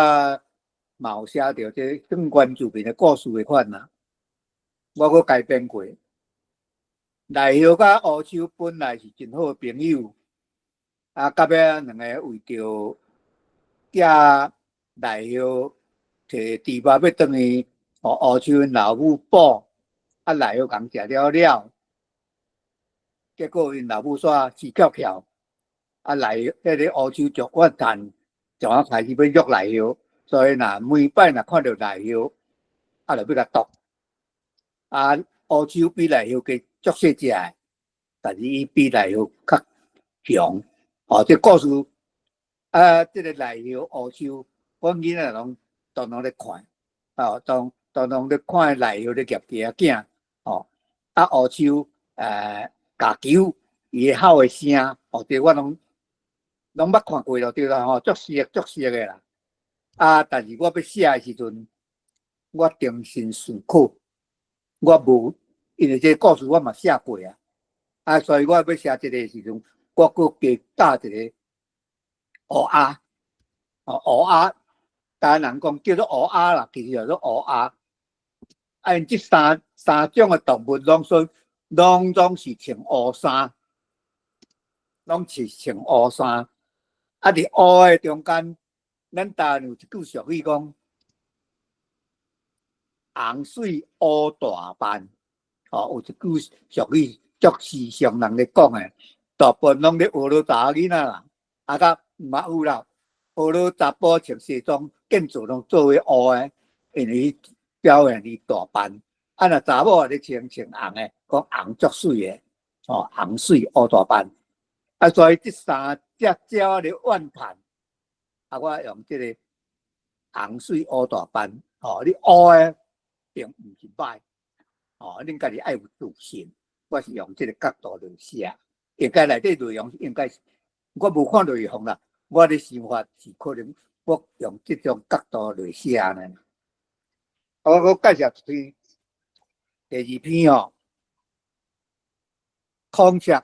嘛有寫著，這跟原住民的故事的款啦，我閣改編過。賴葉佮烏秋本來是真好的朋友，啊，到尾仔兩个為著寄賴葉提豬肉欲轉去，予烏秋𪜶老母補，啊，賴葉共食了了，結果𪜶老母煞生翹翹，啊，賴彼个烏秋就怨嘆，就啊開始欲虐賴葉，所以若每擺若看著賴葉，啊，就欲共啄，啊，烏秋比賴葉加足細隻的，但是伊比賴葉較強，哦，這故事啊，這个賴葉烏秋，阮囡仔攏當當咧看，哦，當當當咧看賴葉咧夾雞仔囝，哦，啊烏秋咬球，伊吼的聲，哦，這我攏攏捌看過咯，對啦吼，足熟足熟的啦。啊，但是我欲寫的時陣，我重新思考，我無，因為這个故事我嘛寫過啊，啊，所以我欲寫這个時陣，我閣加加一个烏鴉，哦，烏鴉，台灣人講叫做烏鴉啦，其實叫做烏鴉。啊，𪜶這三種的動物攏說，攏總是穿烏衫，攏是穿烏衫。啊，佇烏的中間，咱台灣有一句俗語講：紅水烏大斑。哦，有一句俗語，足時常人咧講的，大部分攏咧學囉查某囡仔啦，啊，佮嘛有啦，學囉查埔穿西裝，建造攏做伙烏的，因為伊表現伊大斑。啊，若查某咧穿穿紅的，講紅足媠的，哦，紅媠烏大斑。啊，所以這三隻鳥咧怨嘆，啊，我用這个紅媠烏大斑，哦，你烏的並毋是歹，哦，恁家己愛有自信。我是用這个角度來寫，應該內底內容應該是我無看內容啦，我的想法是可能我用這種角度來寫呢。我閣介紹一篇，第二篇哦，孔雀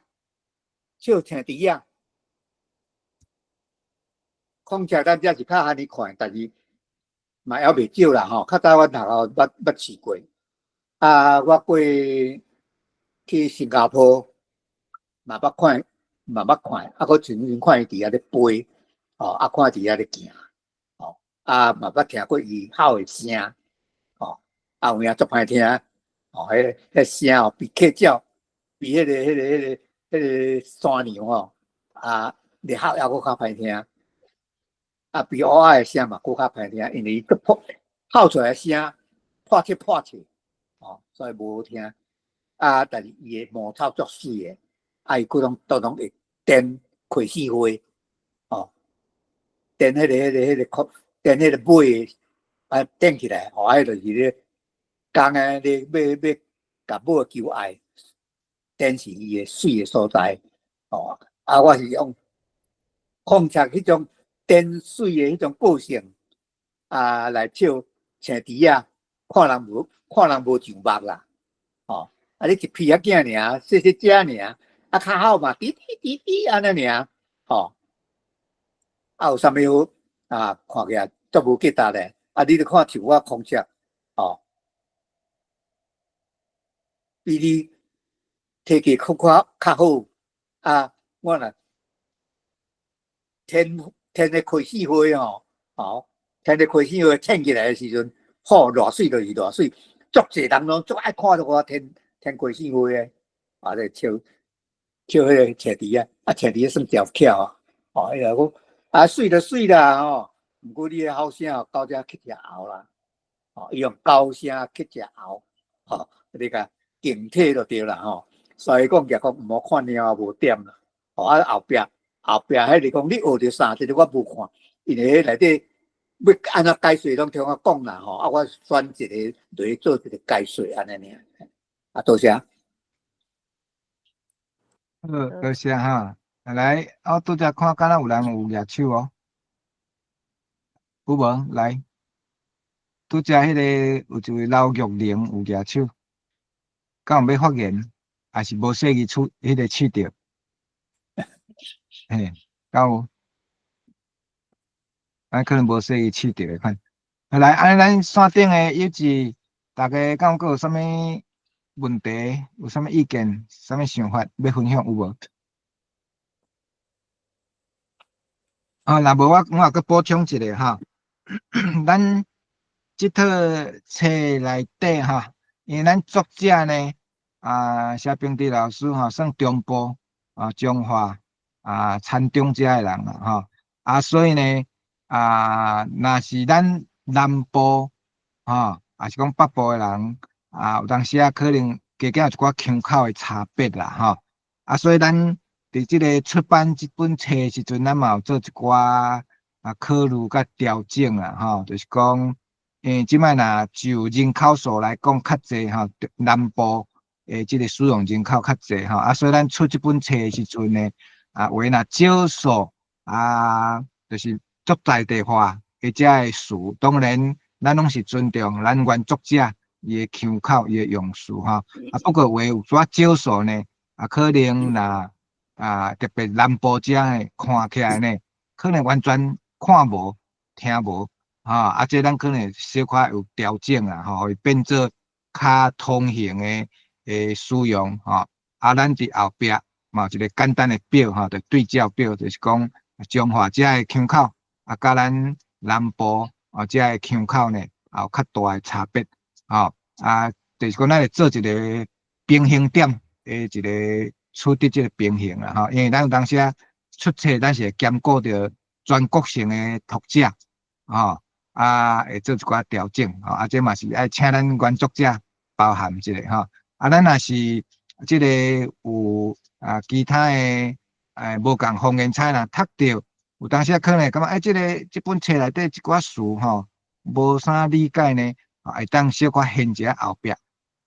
笑青豬仔，孔雀咱遮是較罕呢看，但是嘛猶袂少啦吼。較早阮讀校捌試過，啊，我過去新加坡嘛捌看，嘛捌看，啊，閣曾經看伊佇遐咧飛，哦，啊，看佇遐咧行，哦，啊，嘛捌聽過伊吼的聲，哦，啊，有影足歹聽，哦，彼聲哦，比客鳥，比彼个山牛吼，啊，咧吼猶閣較歹聽，啊，比烏鴉的聲嘛閣較歹聽，因為伊閣破吼出來聲破切破切，哦，所以無好聽。啊，但是伊的毛草足媠的，啊，伊閣攏都攏會顛開四花，哦，顛彼个顛彼个尾，啊，顛起來，吼，啊，就是咧公的咧欲共母求愛，展示伊的媠的所在，哦，啊，我是用空尺彼種顛媠的彼種個性啊，來笑青豬仔，看人無上目啦，吼！啊，你一屁仔囝爾，細細隻爾，啊，較好嘛，滴滴滴滴按呢爾，吼！啊，有啥物好啊？看起來足無價值咧，啊，你著看像我空尺，吼，比你體格閣較較好，啊，我若天天的開始花吼，吼，天的開始花穿起來的時陣，好偌媠就是偌媠，足濟人攏足愛看著我天天開始花的，啊，咧笑笑彼个青豬仔，啊，青豬仔算調巧啊，吼，伊就講啊，媠就媠啦吼，毋過你的吼聲到遮去食喉啦，吼，伊用高聲去食喉，吼，你共警惕就對啦吼，所以講舉講毋好看貓無點啦，吼啊後壁後壁彼個講你學著啥？這個我無看，因為彼內底欲按怎解說攏聽我講啦吼，啊我選一個落去做一個解說按呢爾，啊多謝。好，多謝哈。來，我拄才看敢若有人有舉手哦，有無？來，拄才彼個有一位劉玉玲有舉手，敢有欲發言？抑是無細意出彼個試著？嘿，敢有？啊，可能無細意試著的款。來，按呢咱線頂的有志，大家敢有閣有啥物問題？有啥物意見？啥物想法欲分享有無？啊，若無我我也閣補充一下哈。咱這套冊內底哈，因為咱作者呢，啊，蕭平地老師吼，算中部啊，彰化啊，田中遮的人啦吼，啊，所以呢，啊，若是咱南部吼，抑是講北部的人啊，有當時啊，可能加減有一寡腔口的差別啦吼，啊，所以咱佇這个出版這本冊的時陣，咱嘛有做一寡啊考慮佮調整啦吼，就是講，因為這擺若就人口數來講較濟吼，南部的這个使用人口較濟吼，啊，所以咱出這本冊的時陣呢，啊，話若少數啊，就是足在地化的這个詞，當然咱攏是尊重咱原作者伊的腔口、伊的用詞吼，啊，不過話有寡少數呢，啊，可能若啊，特別南部遮的看起來呢，可能完全看無、聽無，吼，啊，這咱可能小可有調整啦，吼，予伊變做較通行的的使用，吼。啊，咱佇後壁嘛有一個簡單的表，吼，就對照表，就是講彰化遮的腔口，啊，佮咱南部啊遮的腔口呢，也有較大的差別，吼。啊，就是講咱會做一個平衡點的一個。取得這个平衡啦，吼，因為咱有當時啊出冊，咱是會兼顧著全國性的讀者，吼，啊，會做一寡調整，吼，啊，這嘛是愛請咱原作者包涵一下，吼，啊，咱若是這个有啊其他的無仝方言冊若讀著，有當時啊可能感覺欸，這个這本冊內底一寡詞吼，無啥理解呢，會當小可現一下後壁，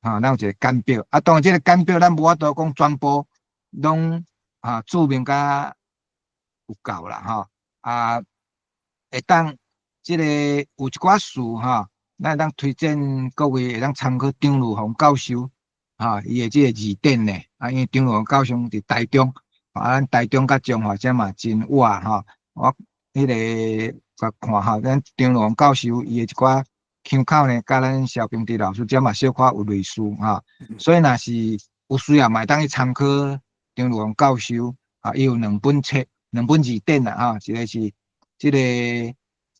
吼，咱有一個簡表，啊，當然這個簡表咱無法度講全部攏啊註明甲有夠啦吼，啊，會當這个有一寡詞吼，咱會當推薦各位會當參考張如芳教授，吼，伊的這个字典呢，啊，因為張如芳教授佇台中，啊，咱台中佮彰化遮嘛真倚吼，我彼个共看吼，咱張如芳教授伊的一寡腔口呢，佮咱蕭平地老師遮嘛小可有類似吼，所以若是有需要嘛會當去參考張如芳教授，啊，伊有兩本冊，兩本字典啦，吼，一個是這個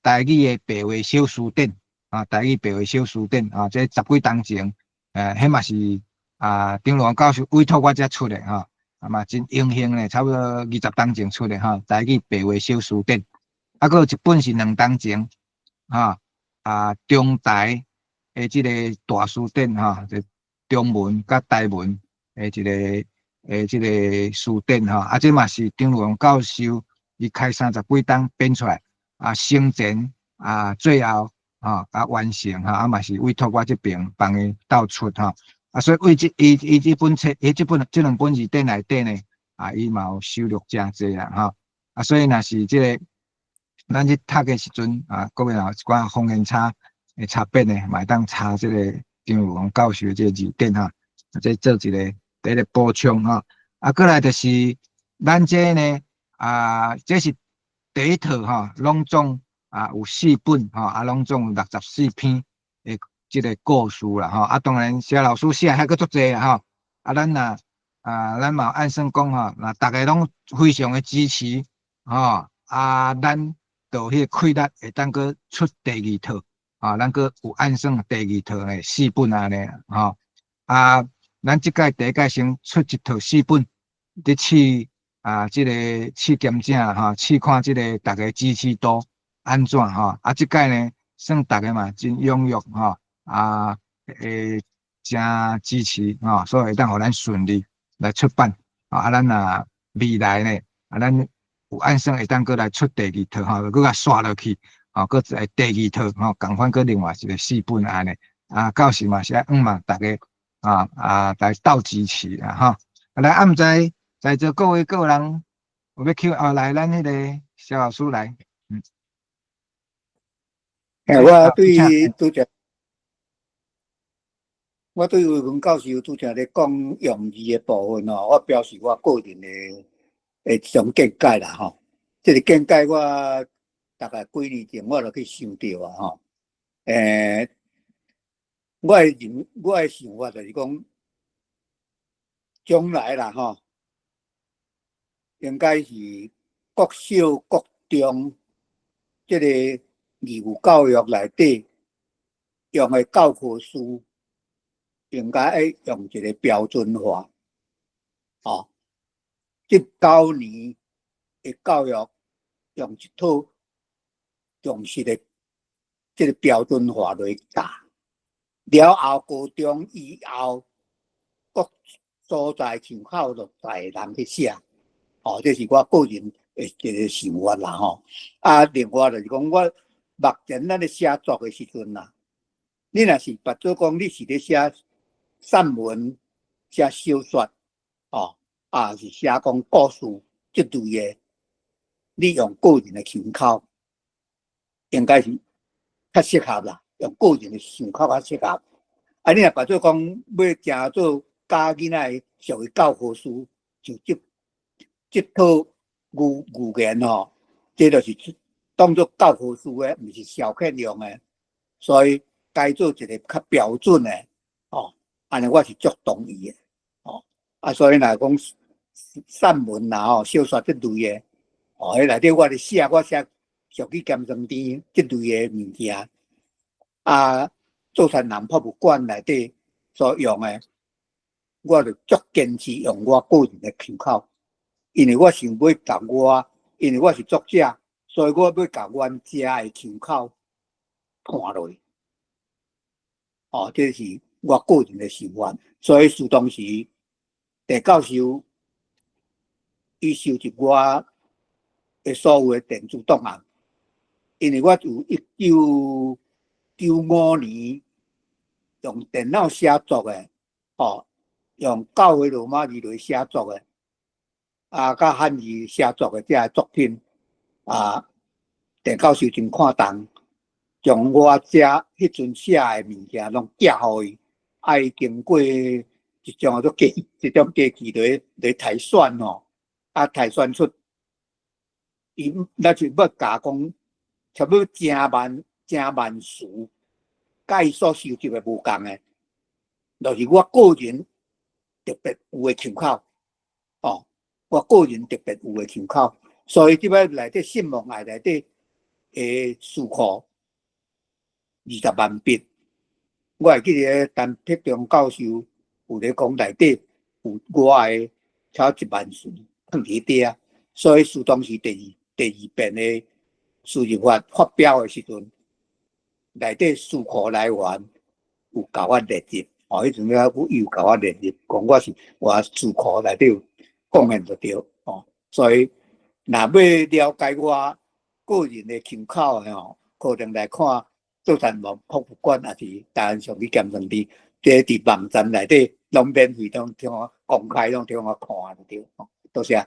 台語的白話小辭典，啊，台語白話小辭典，啊，這十幾冬前，彼嘛是啊，張如芳教授委託我才出的吼，啊嘛真榮幸咧，差不多20冬前出的吼，台語白話小辭典，啊，閣有一本是2冬前，吼，啊，中台的這個大辭典，吼，就中文佮台文的一個。的這個辭典吼，啊，這嘛是張如芳教授伊開三十幾冬編出來，啊，生前啊，最後吼啊完成吼，啊嘛是委託我這邊幫伊鬥出吼，啊，所以為這伊伊這本冊，伊這本這兩本字典內底呢，啊，伊嘛有收錄誠濟啦吼，啊，所以若是這个咱去讀的時陣啊，各位有一寡方言差會差別的，嘛會當查這个張有宏教授的這个字典哈，這做一个第一个補充吼。啊，過來就是咱這呢啊，這是第一套吼，攏總啊有四本吼，啊攏總有64篇的這个故事啦吼。啊，當然蕭老師寫還閣足濟啦吼。啊，咱若啊，咱嘛按算講吼，若逐家攏非常的支持吼，啊，咱就彼個氣力會當閣出第二套，啊，咱閣有按算第二套的四本按呢吼。啊，咱這屆第一屆先出一套四本，佇試啊，這个試驗者啦吼，試看這个逐家支持度按怎吼。啊，這屆呢，算逐家嘛真踴躍吼，啊，會誠支持吼，所以會當予咱順利來出版。啊，咱若未來呢，啊，咱有按算會當閣來出第二套吼，閣共刷落去，吼，閣來第二套吼，仝款閣另外一个四本按呢。啊，到時嘛是愛向望逐家啊啊來鬥支持啦吼。來，啊，毋知在座各位閣有人有欲 Q 哦，來，咱彼个蕭老師來，嗯。欸，我對拄才，我對魏文教授拄才咧講用字的部分吼，我表示我個人的一種見解啦吼。這个見解我大概幾年前我就去想著啊吼。我的想法就是講，將來啦吼，應該是國小、國中這个義務教育內底用的教科書，應該愛用一个標準化，哦，這9年的教育用一套正式的這个標準化來教，了後高中以後各所在腔口就在人去寫，哦，這是我個人的一个想法啦吼。啊，另外就是講，我目前咱咧寫作的時陣啦，你若是別做講你是咧寫散文、寫小說，哦，啊是寫講故事這類的，你用個人的腔口，應該是較適合啦。用個人的想法較適合。啊，你若別做講欲誠做教囡仔的屬於教科書，像這套語言吼，這就是當做教科書的，毋是消遣用的，所以該做一个較標準的，哦，按呢我是足同意的，哦，啊，所以若講散文啦吼、小說這類的，哦，彼內底我咧寫，我寫俗語鹹酸甜這類的物件，啊，做山南博物館內底所用的，我就足堅持用我個人的腔口，因為我想欲共我，因為我是作者，所以我欲共阮遮的腔口看落去，哦，這是我個人的想法。所以，當時鄭教授伊收集我的所有的電子檔案，因為我有1995年用電腦寫作的，哦，用教會羅馬字來寫作的，啊，佮漢字寫作的這个作品，啊，鄭教授真看重，將我遮彼陣寫的物件攏寄予伊，啊，伊經過一種做機，一種機器來篩選吼，啊，篩選出，伊那就欲加講，差不多成萬成萬詞，佮伊所收集的無仝的，就是我個人特別有的腔口，哦，我個人特別有的腔口，所以這擺內底信望愛內底的詞庫20萬筆，我會記得陳碧中教授有咧講內底有我的超1萬詞囥佇底啊，所以當時第二遍的輸入法發表的時陣，內底詞庫來源有共我列入，哦，彼陣了伊有共我列入，講我是我詞庫內底有貢獻就對，哦，所以若欲了解我個人的腔口的吼，可能來看做山博物館，抑是台灣俗語鹹酸甜，這佇網站內底攏免費，攏通我公開，攏通我看就對，多謝。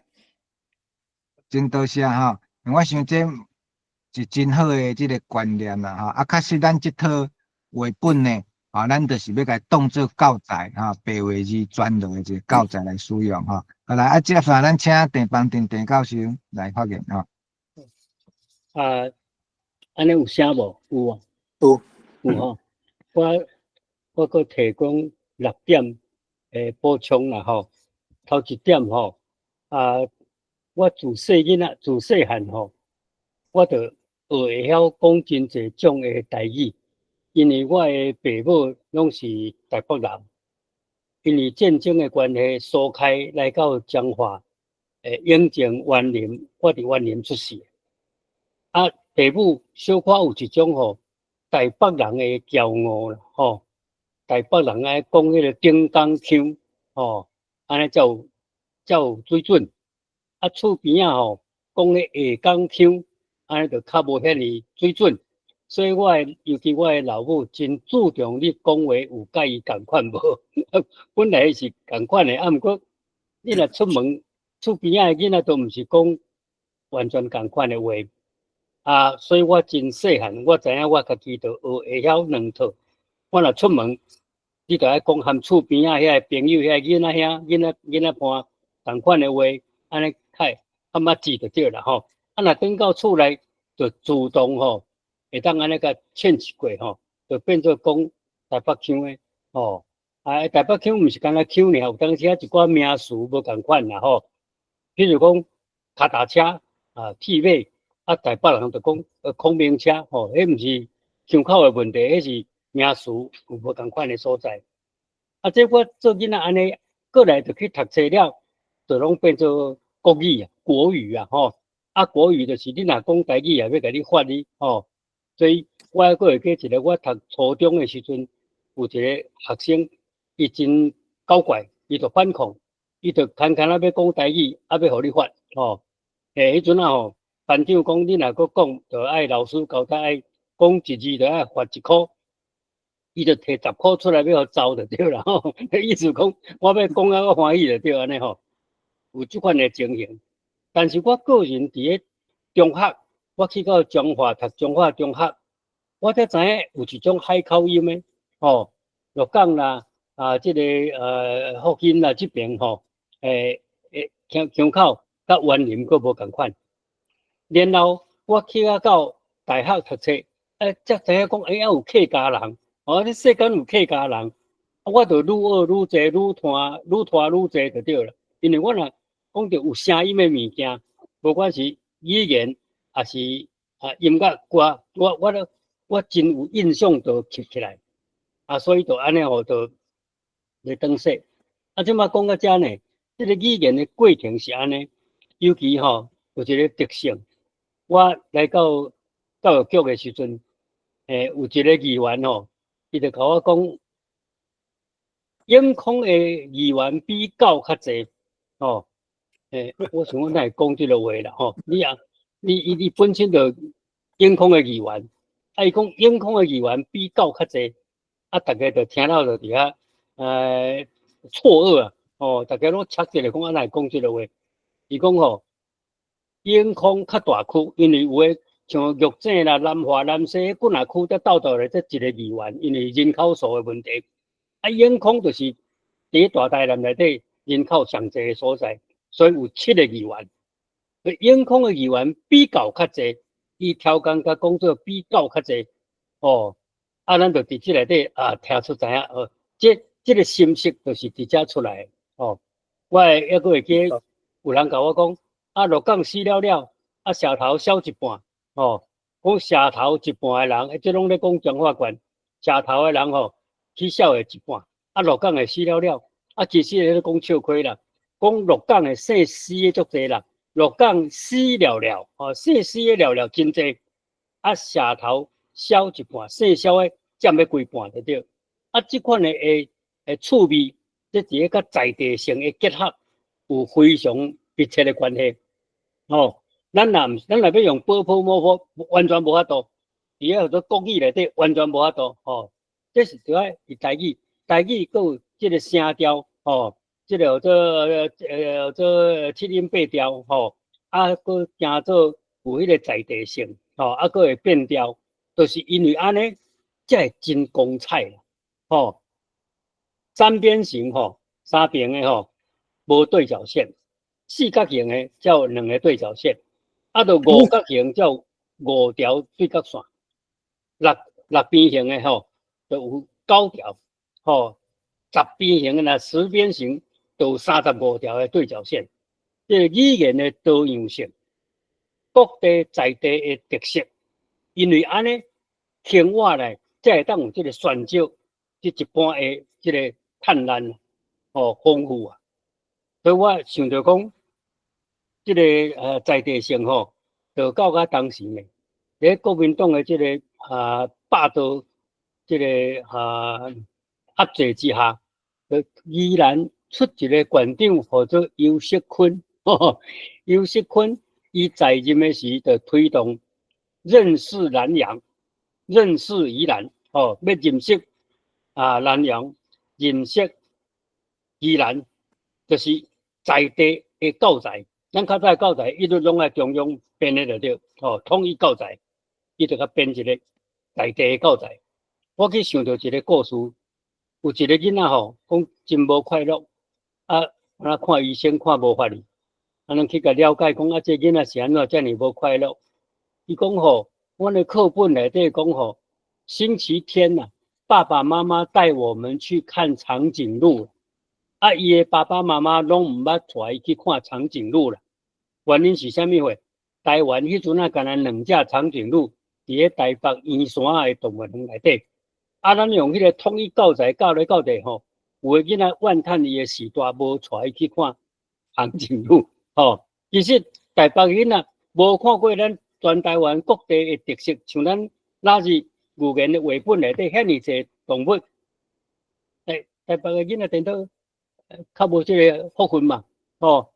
真多謝吼，我想這是真好的這个觀念啦吼。啊，確實咱這套繪本呢，啊，咱就是欲共當做教材吼，白話字轉落的一个教材來使用吼。好來，啊，接下來咱請鄭邦定鄭教授來發言吼。啊，按呢有聲無？有啊。有。有吼。我閣提供六點的補充啦吼。頭一點吼，啊，我自細囡仔，自細漢吼，我就學會曉講真濟種的台語，因為我的爸母攏是台北人，因為戰爭的關係，疏開來到彰化，永靖員林，我佇員林出世。啊，爸母小可有一種吼台北人的驕傲啦，吼，台北人愛講彼个頂港腔，吼，按呢才有水準。啊，厝邊仔吼講咧下港腔，按呢就較無遐爾水準。所以我的，尤其我的老母真注重你講話有佮伊仝款無？本來是仝款的，啊，毋過你若出門，厝邊仔的囡仔都毋是講完全仝款的話。啊，所以我真細漢，我知影我家己就學會曉兩套。我若出門，你著愛講和厝邊仔遐个朋友、遐个囡仔兄、囡仔伴仝款的話，按呢較會較捌字就對啦吼。啊，若轉到厝內，就自動吼，會當按呢共 change 過吼，就變做講台北腔的吼。啊，台北腔毋是干焦腔爾，有當時啊一寡名詞無仝款啦吼。譬如講，跤踏車啊，鐵馬。啊，台北人就講孔明車吼，彼毋是腔口的問題，彼是名詞有無仝款的所在。啊，這我做囡仔按呢，過來就去讀冊了，就攏變做國語啊、國語啊吼。啊，國語就是你若講台語也欲共你罰你吼。所以我還閣會記一个，我讀初中的時陣，有一个學生，伊真狡怪，伊就反抗，伊就牽牽仔欲講台語，啊欲予你罰吼。欸，彼陣仔吼，班長講，你若閣講，就愛老師交代愛講一字，就愛罰1箍。伊就提10箍出來欲予走就對啦吼。意思講，我欲講啊，我歡喜就對按呢吼。有這款的情形，但是我個人佇咧中學，我去到彰化讀彰化中學，我才知影有一種海口音的吼，鹿港啦，啊，這个福興啦這爿吼，腔口佮員林閣無仝款。然後我去啊到大學讀冊，欸，才知影講，欸，猶有客家人，哦，這世間有客家人，啊，我就愈學愈濟，愈拖愈濟就對啦。因為我若講著有聲音的物件，無管是語言，抑是啊音樂歌，我真有印象就記起來，啊，所以就按呢吼就來當說。啊，這擺講到遮呢，這个語言的過程是按呢，尤其吼有一个特性。我來到教育局的時陣，有一个議員吼，伊就共我講，永康的議員比狗較濟，吼，我想講哪會講這个話啦，吼，你啊，你本身就永康的議員，啊，伊講永康的議員比狗較濟，啊，逐家就聽了就佇遐，錯愕啊，哦，逐家攏插一下講啊，哪會講這个話？伊講吼，永康較大區，因為有的像玉井啦、南華、南勢幾若區才鬥鬥咧，才一个議員，因為人口數的問題。啊，永康就是佇大台南內底人口上濟的所在，所以有七个議員。永康的議員比狗較濟，伊超工共講做比狗較濟，哦，啊，咱就佇這內底啊聽出知影，哦，這个心聲就是佇遮出來的，哦。我會猶閣會記得有人共我講，啊，鹿港死了了，啊，社頭痟一半，哦，講社頭一半的人，這攏咧講彰化縣，社頭的人吼去痟的一半，啊，鹿港的死了了，啊，其實咧講笑虧啦，講鹿港的姓施的足濟啦，鹿港死了了，哦，姓施的了了真濟，啊，社頭痟一半，姓蕭的佔欲規半就對，啊，這款的趣味，這佇咧佮在地性的結合有非常密切的關係。哦，咱若欲用波普摩佛，完全無法度。佇咧叫做國語內底完全無法度。吼，這是著愛佇台語，台語閣有這个聲調，吼，這个叫做七音八調，吼，啊，閣誠做有彼個在地性，吼，啊，閣會變調，就是因為按呢，才會真光彩啦，吼。三邊形吼，三邊的吼，無對角線；四角形的才有兩個對角線，啊，著五角形才有五條對角線，六邊形的吼，就有九條，吼，十邊形的若十邊形，就有35條的對角線。這個語言的多樣性，各地在地的特色，因為按呢生活來，才會當有這個選擇，這一般的這個燦爛哦豐富啊。所以我想著講，這個在地性吼，就到甲當時呢，佇國民黨的這個霸道這個壓制之下，就依然出一個縣長，號做游錫堃。游錫堃伊在任的時，就推動認識南陽，認識宜蘭，哦，欲認識南陽，認識宜蘭，就是在地的教材。咱較早教材一律攏愛中央編的就對，哦，統一教材，伊就共編一個在地的教材。我去想著一個故事，有一個囡仔吼，講真無快樂，啊，啊看醫生看無法哩，啊，咱去共了解講啊，這個囡仔是按怎遮爾無快樂？伊講吼，阮的課本內底講吼，星期天吶，爸爸媽媽帶我們去看長頸鹿，啊，伊的爸爸媽媽攏毋捌帶伊去看長頸鹿啦。原因是啥物貨？台灣彼陣啊，干焦兩隻長頸鹿佇咧台北圓山的動物園內底。啊，咱用彼個統一教材教來教去吼，有的囡仔怨嘆伊的序大無帶伊去看長頸鹿，吼。其實台北囡仔無看過咱全台灣各地的特色，像咱那是語言的繪本內底遐爾濟動物，台北的囡仔顛倒較無這個福分嘛，吼。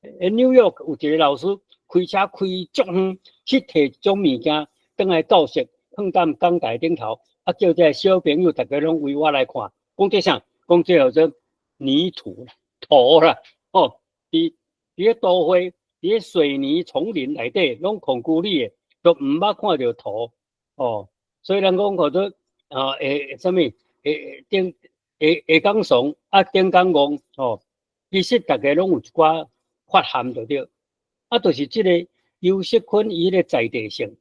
喺紐約有一個老師開車開足遠去提一種物件，轉來教室，放踮講台頂頭，啊叫這個小朋友逐家攏圍我來看，講這啥？講這叫做泥土啦、土啦，吼！佇咧都會，佇咧水泥叢林內底，攏空谷里的，都毋捌看著土，哦。所以人講叫做啊，啥物？頂下下崗慫啊，頂崗戇，吼。其實逐家攏有一寡缺陷就對，啊，就是這個游錫堃伊个在地性，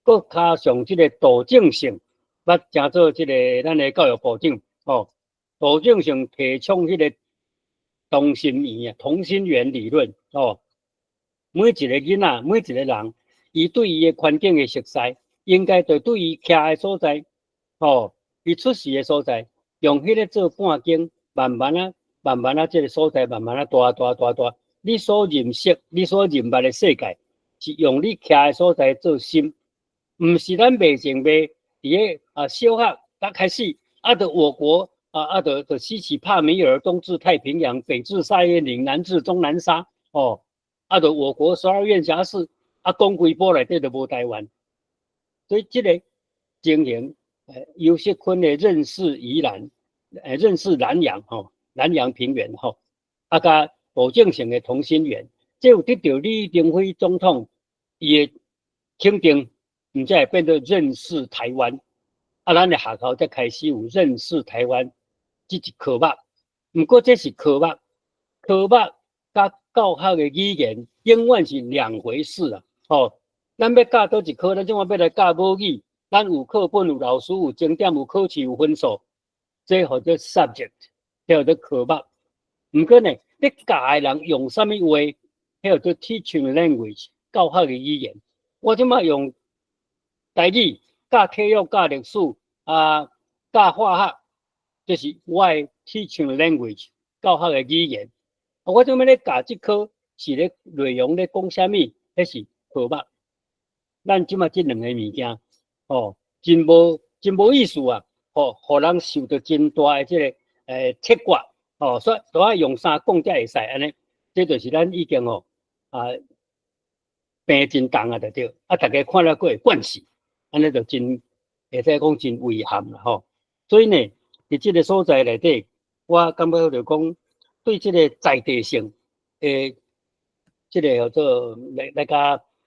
閣加上這個杜正勝，捌成做這個咱的教育部長，吼，杜正勝提倡彼個同心圓啊，同心圓理論，吼，每一個囡仔，每一個人，伊對伊的環境的熟悉，應該就對伊徛的所在，吼，伊出世的所在，用彼個做半徑，慢慢仔，慢慢仔，這個所在慢慢仔大大大大。你所認識、你所認捌的世界，是用你徛的所在做心，毋是咱賣情賣佇咧小學剛開始，啊，著我國啊啊，著西起帕米爾，東至太平洋，北至薩彥嶺，南至終南沙，哦，啊，著我國十二院轄市，啊，講規波內底就無台灣，所以這個情形，游錫堃的認識宜蘭，認識南陽，吼，南陽平原，吼，啊，佮杜正勝的同心圓，這有得著李登輝總統伊的肯定，毋才會變做認識台灣。啊，咱的學校才開始有認識台灣這一科目。毋過這是科目，科目佮教學的語言永遠是兩回事啊！吼，咱欲教佗一科，咱這馬欲來教母語，咱有課本、有老師、有鐘點、有考試、有分數，這號做 subject，這號做科目。毋過呢，你教的人用啥物話，彼號做 teaching language，教學的語言。我這馬用台語教體育、教歷史啊，教化學，這是我的 teaching language，教學的語言。我這馬咧教這科是咧內容咧講啥物，彼是科目。咱這馬這兩個物件，吼，真無意思啊！吼，予人受著真大的這個切割，吼，所以都愛用啥講才會使按呢？這就是咱已經吼病真重啊，就對，啊，逐家看了閣會慣勢，按呢就真會使講真遺憾啦吼。所以呢，佇這個所在內底，我感覺就講對這個在地性的這个叫做來來共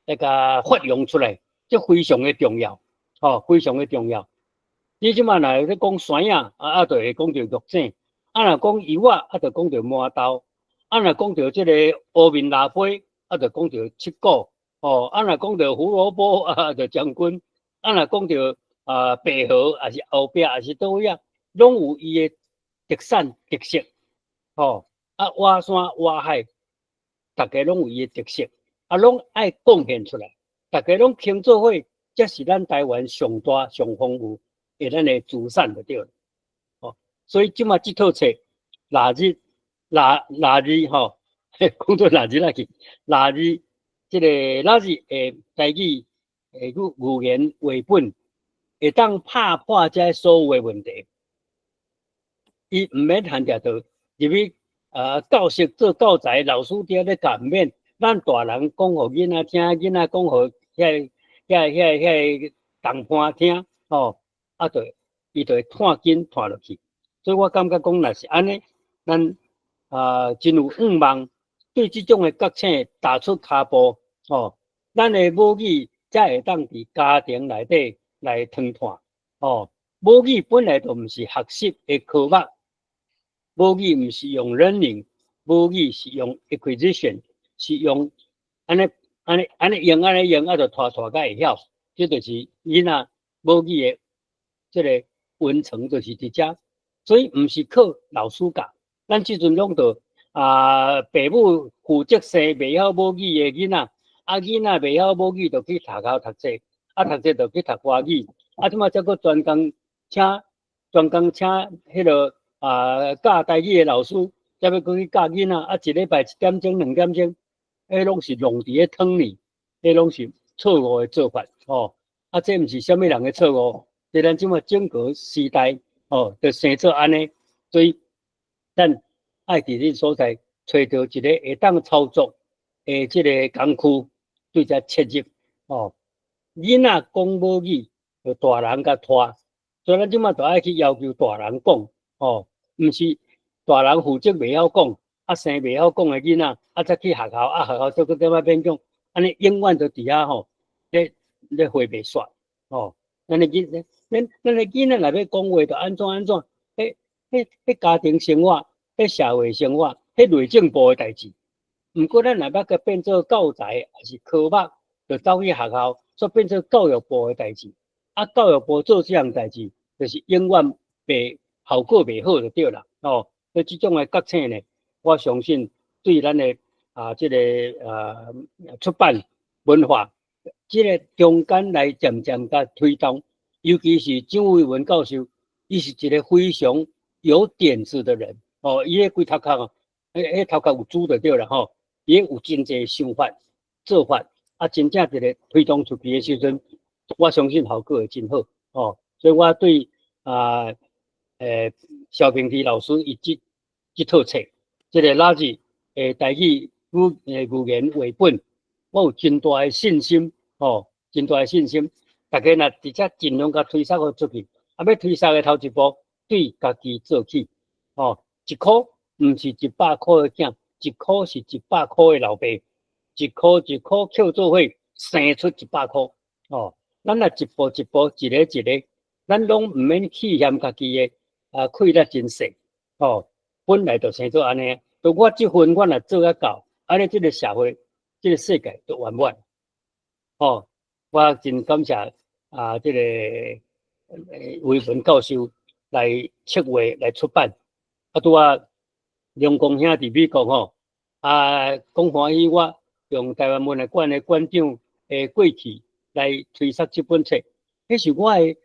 來共發揚出來，這非常的重要，吼，非常的重要。你這馬若咧講山仔，啊，就會講著玉井；啊，若講油仔，啊，就講著麻豆；啊，若講著這個烏面拉批，啊，就講著七股；吼，啊，若講著胡蘿蔔，啊，就將軍；啊，若講著白河，抑是後壁，抑是佗位啊，攏有伊的特產特色，吼，啊，活山活海，逐家攏有伊的特色，啊，攏愛貢獻出來，逐家攏傾做伙，這是咱台灣上大上豐富的咱的資產就對了，吼，所以這馬這套冊，臘日臘臘二吼，講做臘日來去，臘二這个臘日的台語的語言繪本，會當拍破這所有的問題，伊毋免限定著入去教室做教材，老師佇遐咧教，毋免，咱大人講予囡仔聽，囡仔講予遐個同伴聽，吼，啊，就伊就會湠緊湠落去。所以我感覺講，若是按呢，咱真有願望，對這種的覺醒踏出跤步，吼，咱的母語才會當佇家庭內底來傳傳，吼，母語本來就毋是學習的科目，母語毋是用 learning，母語是用 acquisition，是用按呢按呢按呢用按呢用，啊，就拖拖甲會曉，這就是囡仔母語的這个溫床，就是佇遮，所以毋是靠老師教，咱這陣攏著爸母負責生袂曉母語的囡仔，啊囡仔袂曉母語就去學校讀冊，啊讀冊就去讀華語，啊這馬才閣專工請專工請彼个教台語的老師，才欲閣去教囡仔，啊一禮拜一點鐘兩點鐘，彼攏是弄佇咧湯裡，彼攏是錯誤的做法，吼，啊這毋是啥物人的錯誤，這咱這馬整個時代，吼，就生做按呢，所以咱愛佇這所在揣著一個會當操作的這个工具，對遮切入，吼，囡仔講母語，就大人共帶，所以咱這馬就愛去要求大人講，吼，毋是大人負責袂曉講，啊生袂曉講的囡仔，啊才去學校，啊學校再閣點仔勉強，按呢永遠都佇遐吼，咧咧回袂煞，吼，咱的囡仔若欲講話，就按怎按怎，彼家庭生活，彼社會生活，彼內政部的代誌。毋過咱若欲共變做教材，抑是科目，就走去學校，煞變做教育部的代誌。啊，教育部做這項代誌，就是永遠袂效果袂好就對啦，吼。所以這種的覺醒呢，我相信對咱的這个出版文化，這个中間來漸漸共推動，尤其是蔣渭文教授，伊是一個非常有點子的人，哦，伊彼規頭殼哦，彼頭殼有珠就對啦吼，伊有真濟想法做法，啊，真正一个推動出去的時陣，我相信效果會真好，哦，所以我對蕭平基老師伊這套冊，這个垃圾台語語言繪本，我有真大的信心，吼，真大的信心。大家若佇遮盡量共推捒予出去，啊，欲推捒的頭一步，對家己做起，吼，一箍毋是100箍的囝，一箍是100箍的老爸，一箍一箍抾做伙生出100箍，吼，咱若一步一步，一个一个，咱攏毋免去嫌家己的氣力真細，吼，本來就生做按呢，就我這份我若做甲到，按呢這个社會，這个世界就圓滿，吼，我真感謝這个維文教授來策劃來出版，啊，拄仔龍光兄佇美國吼，啊，講歡喜我用台灣文學館的館長的過去來推捒這本冊，彼是我的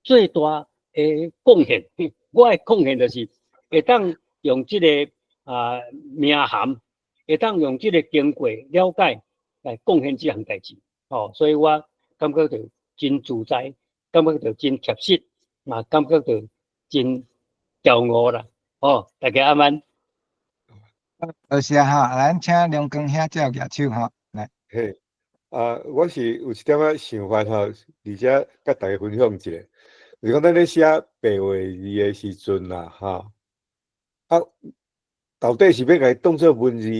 最大的貢獻。我的貢獻就是會當用這个名銜，會當用這个經過了解來貢獻這項代誌，吼，所以我感覺著真自在，感覺著真貼實，嘛感覺著真驕傲啦，吼，大家阿曼。多謝哈，咱請梁光兄再舉手吼，來。嘿，啊，我是有一點仔想法吼，而且佮大家分享一下。就是講咱咧寫白話字的時陣啦，吼，啊，到底是欲共伊當做文字，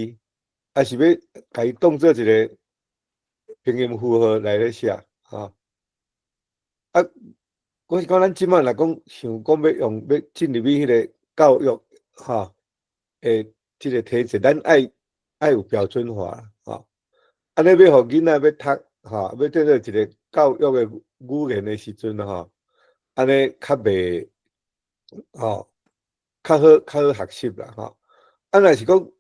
抑是欲共伊當做一個拼音符號來咧寫，吼？啊，我是講咱這擺若講想講欲用欲進入去彼个教育，吼的這个體制，咱愛愛有標準化，吼。按呢欲予囡仔欲讀，吼，欲變做一个教育的語言的時陣，吼，按呢較袂，吼，較好較好學習啦，吼。啊，若是講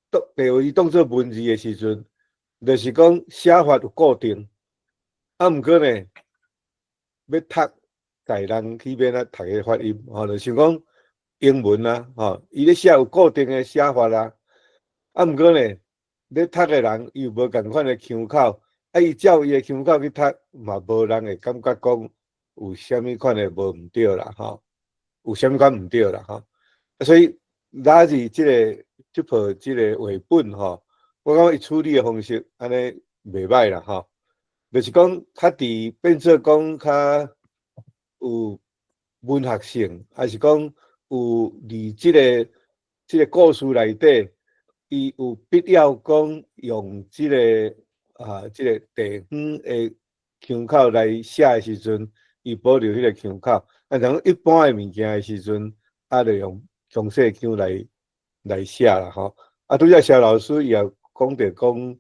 當白話字當做文字的時陣，就是講寫法有固定，啊，毋過呢，欲讀在人去欲按怎讀彼个發音，吼，就像講英文啊，吼，伊咧寫有固定的寫法啊，啊，毋過呢，咧讀的人伊有無仝款的腔口，啊，伊照伊的腔口去讀，嘛無人會感覺講有啥物款的無毋對啦，吼，有啥物款毋對啦，吼。啊，所以拉字這个這部這个繪本吼，我感覺伊處理的方式按呢袂䆀啦，吼，就是講較佇變做講較有文學性，抑是講有佇這个這个故事內底，伊有必要講用這个啊這个地方的腔口來寫的時陣，伊保留彼个腔口。啊，像一般的物件的時陣，啊，就用強勢腔來來寫啦，吼。啊，拄才蕭老師伊也講著講，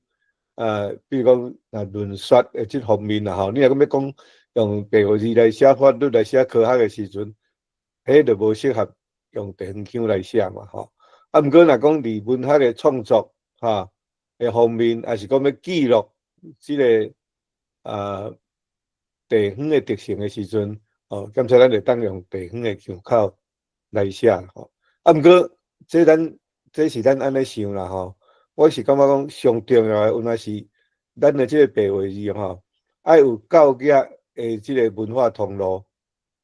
比如講啊論說的這方面啦，吼，你若講欲講用白話字來寫法律來寫科學的時陣，彼就無適合用地方腔來寫嘛，吼。啊，毋過若講佇文學的創作，吼的方面，抑是講欲記錄這个啊地方的特性的時陣，哦，感覺咱會當用地方的腔口來寫，吼。啊，毋過這咱這是咱按呢想啦，吼。我是感覺講上重要的，原來是咱的這個白話字，吼，愛有教育的這个文化通路，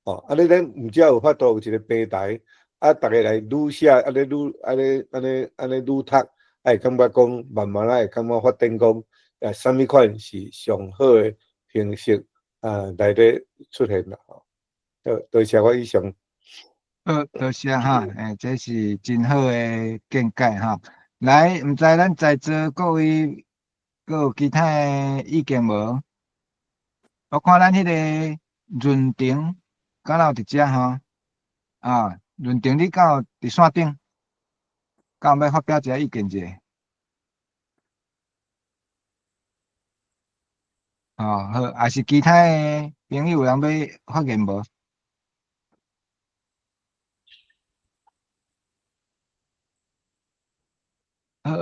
吼。啊，你咱毋只有法度有一个平台，啊，逐个來愈寫，按呢愈按呢按呢按呢愈讀，啊，會感覺講慢慢仔會感覺發展講，啊，啥物款是上好的形式啊，來咧出現啦，吼。多謝我以上。好，多謝哈，欸，這是真好的見解哈。來，毋知咱在座各位閣有其他的意見無？我看咱彼个潤婷敢若有佇遮吼？啊，潤婷你敢有佇線頂？敢有欲發表一下意見者？哦，好，抑是其他的朋友有人欲發言無？好，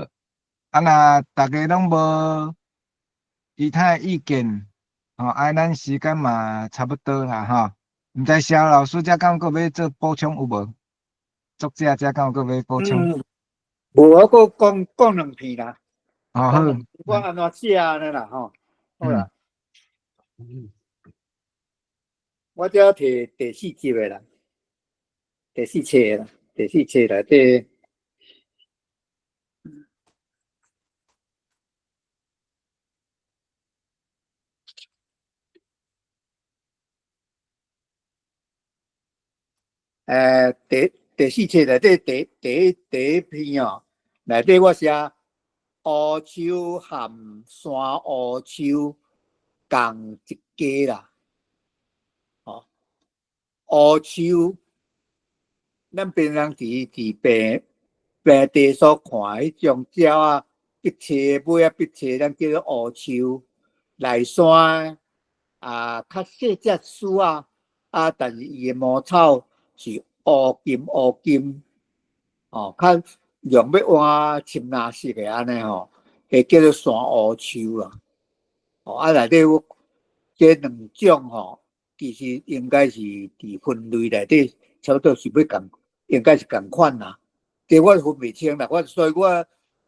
啊，若逐家攏無其他的意見，吼，啊，咱時間嘛差不多啦，吼。毋知蕭老師遮敢閣欲做補充有無？作者遮敢有閣欲補充？無，我閣講講兩篇啦。哦，好。我按怎寫按呢啦，吼。好啦。我遮提第四集的啦，第四冊啦，第四冊內底。第第四冊內底第第一第一篇哦，內底我寫烏桕和山烏桕仝一家啦。哦，烏桕，咱平常佇佇平平地所看彼種鳥仔，碧青尾仔碧青，咱叫做烏桕。內山啊，較細隻鼠仔，啊，但是伊的毛草是烏金烏金，哦，較用欲換深藍色的按呢吼，會叫做山烏桕啦。哦，啊內底有這兩種吼，其實應該是佇分類內底差不多是欲仝，應該是仝款啦。這我分袂清啦，我所以我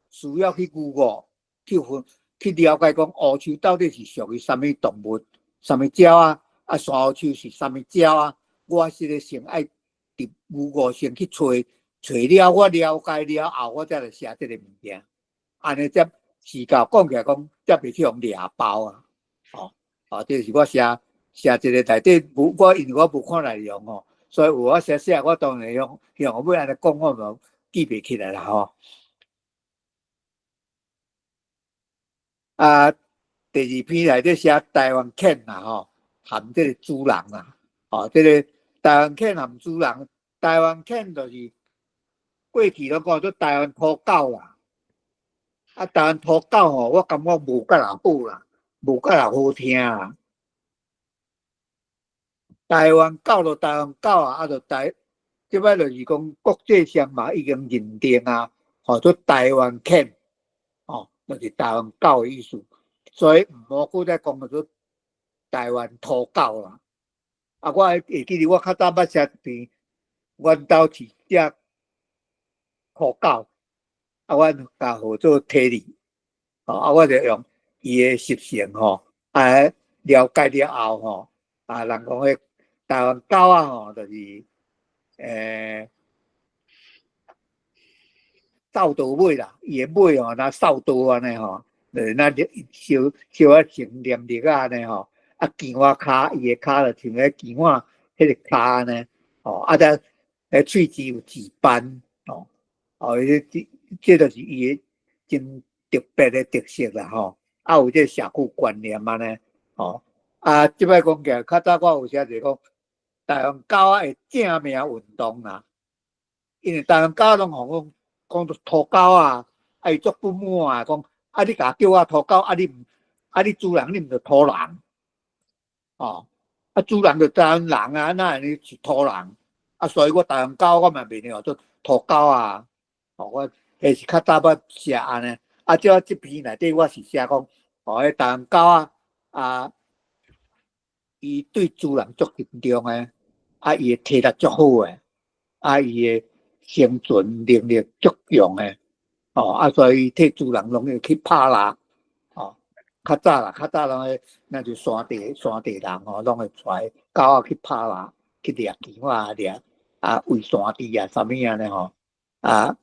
需要去 Google 去分去了解講烏桕到底是屬於啥物動物、啥物鳥仔，啊山烏桕是啥物鳥仔。我是咧先愛佇 Google 先去揣揣了，我了解了後，我才來寫這個物件。按呢才時間講起來講，才袂去予掠包啊！哦，哦，這是我寫寫這个內底無我，因為我無看內容吼，所以有我寫寫，我當然用用欲按呢講，我嘛記袂起來啦吼。啊，第二篇內底寫台灣犬啦吼，含這個主人啦，吼，這個台灣犬含主人，台灣犬就是過去攏講做台灣土狗啦。啊，台灣土狗吼，我感覺無甲若好啦，無甲若好聽啊。台灣狗就台灣狗啊，啊，就台，這擺就是講國際上嘛已經認定啊，號做台灣犬，吼，就是台灣狗的意思，所以毋好閣再講叫做台灣土狗啦。啊，我會記得我較早捌寫一篇，阮兜飼隻土狗，啊，阮共號做體力，吼，啊，我就用伊的習性吼，啊，了解了後吼，啊，人講彼台灣狗仔吼，就是掃刀尾啦，伊的尾吼，若掃刀按呢吼，就是若小小可成黏力仔按呢吼，啊，墘仔跤，伊的跤就像彼墘仔彼个跤按呢，吼，啊，才彼喙齒有舌斑，吼，哦，這這就是伊的真特別的特色啦，吼，啊，有這個社區觀念按呢，吼，啊，這擺講起來，較早我有寫一個講台灣狗仔的正名運動啦，因為台灣狗仔攏予講講做土狗仔，啊，伊足不滿啊，講啊，你共叫我土狗，啊，你毋，啊，你主人你毋著土人，吼，啊，主人就台灣人啊，哪會是土人？啊，所以我台灣狗我嘛袂認做土狗仔，吼，我彼是較早捌寫按呢，啊，這這篇內底我是寫講，吼，彼台灣狗仔啊，伊對主人足慎重的，啊，伊的體力足好的，啊，伊的生存能力足強的，吼，啊，所以替主人攏會去拍獵，吼，較早啦，較早攏會，若是山地人吼，攏會帶狗仔去拍獵，去掠墘仔掠啊，餵山豬啊，啥物按呢吼，啊，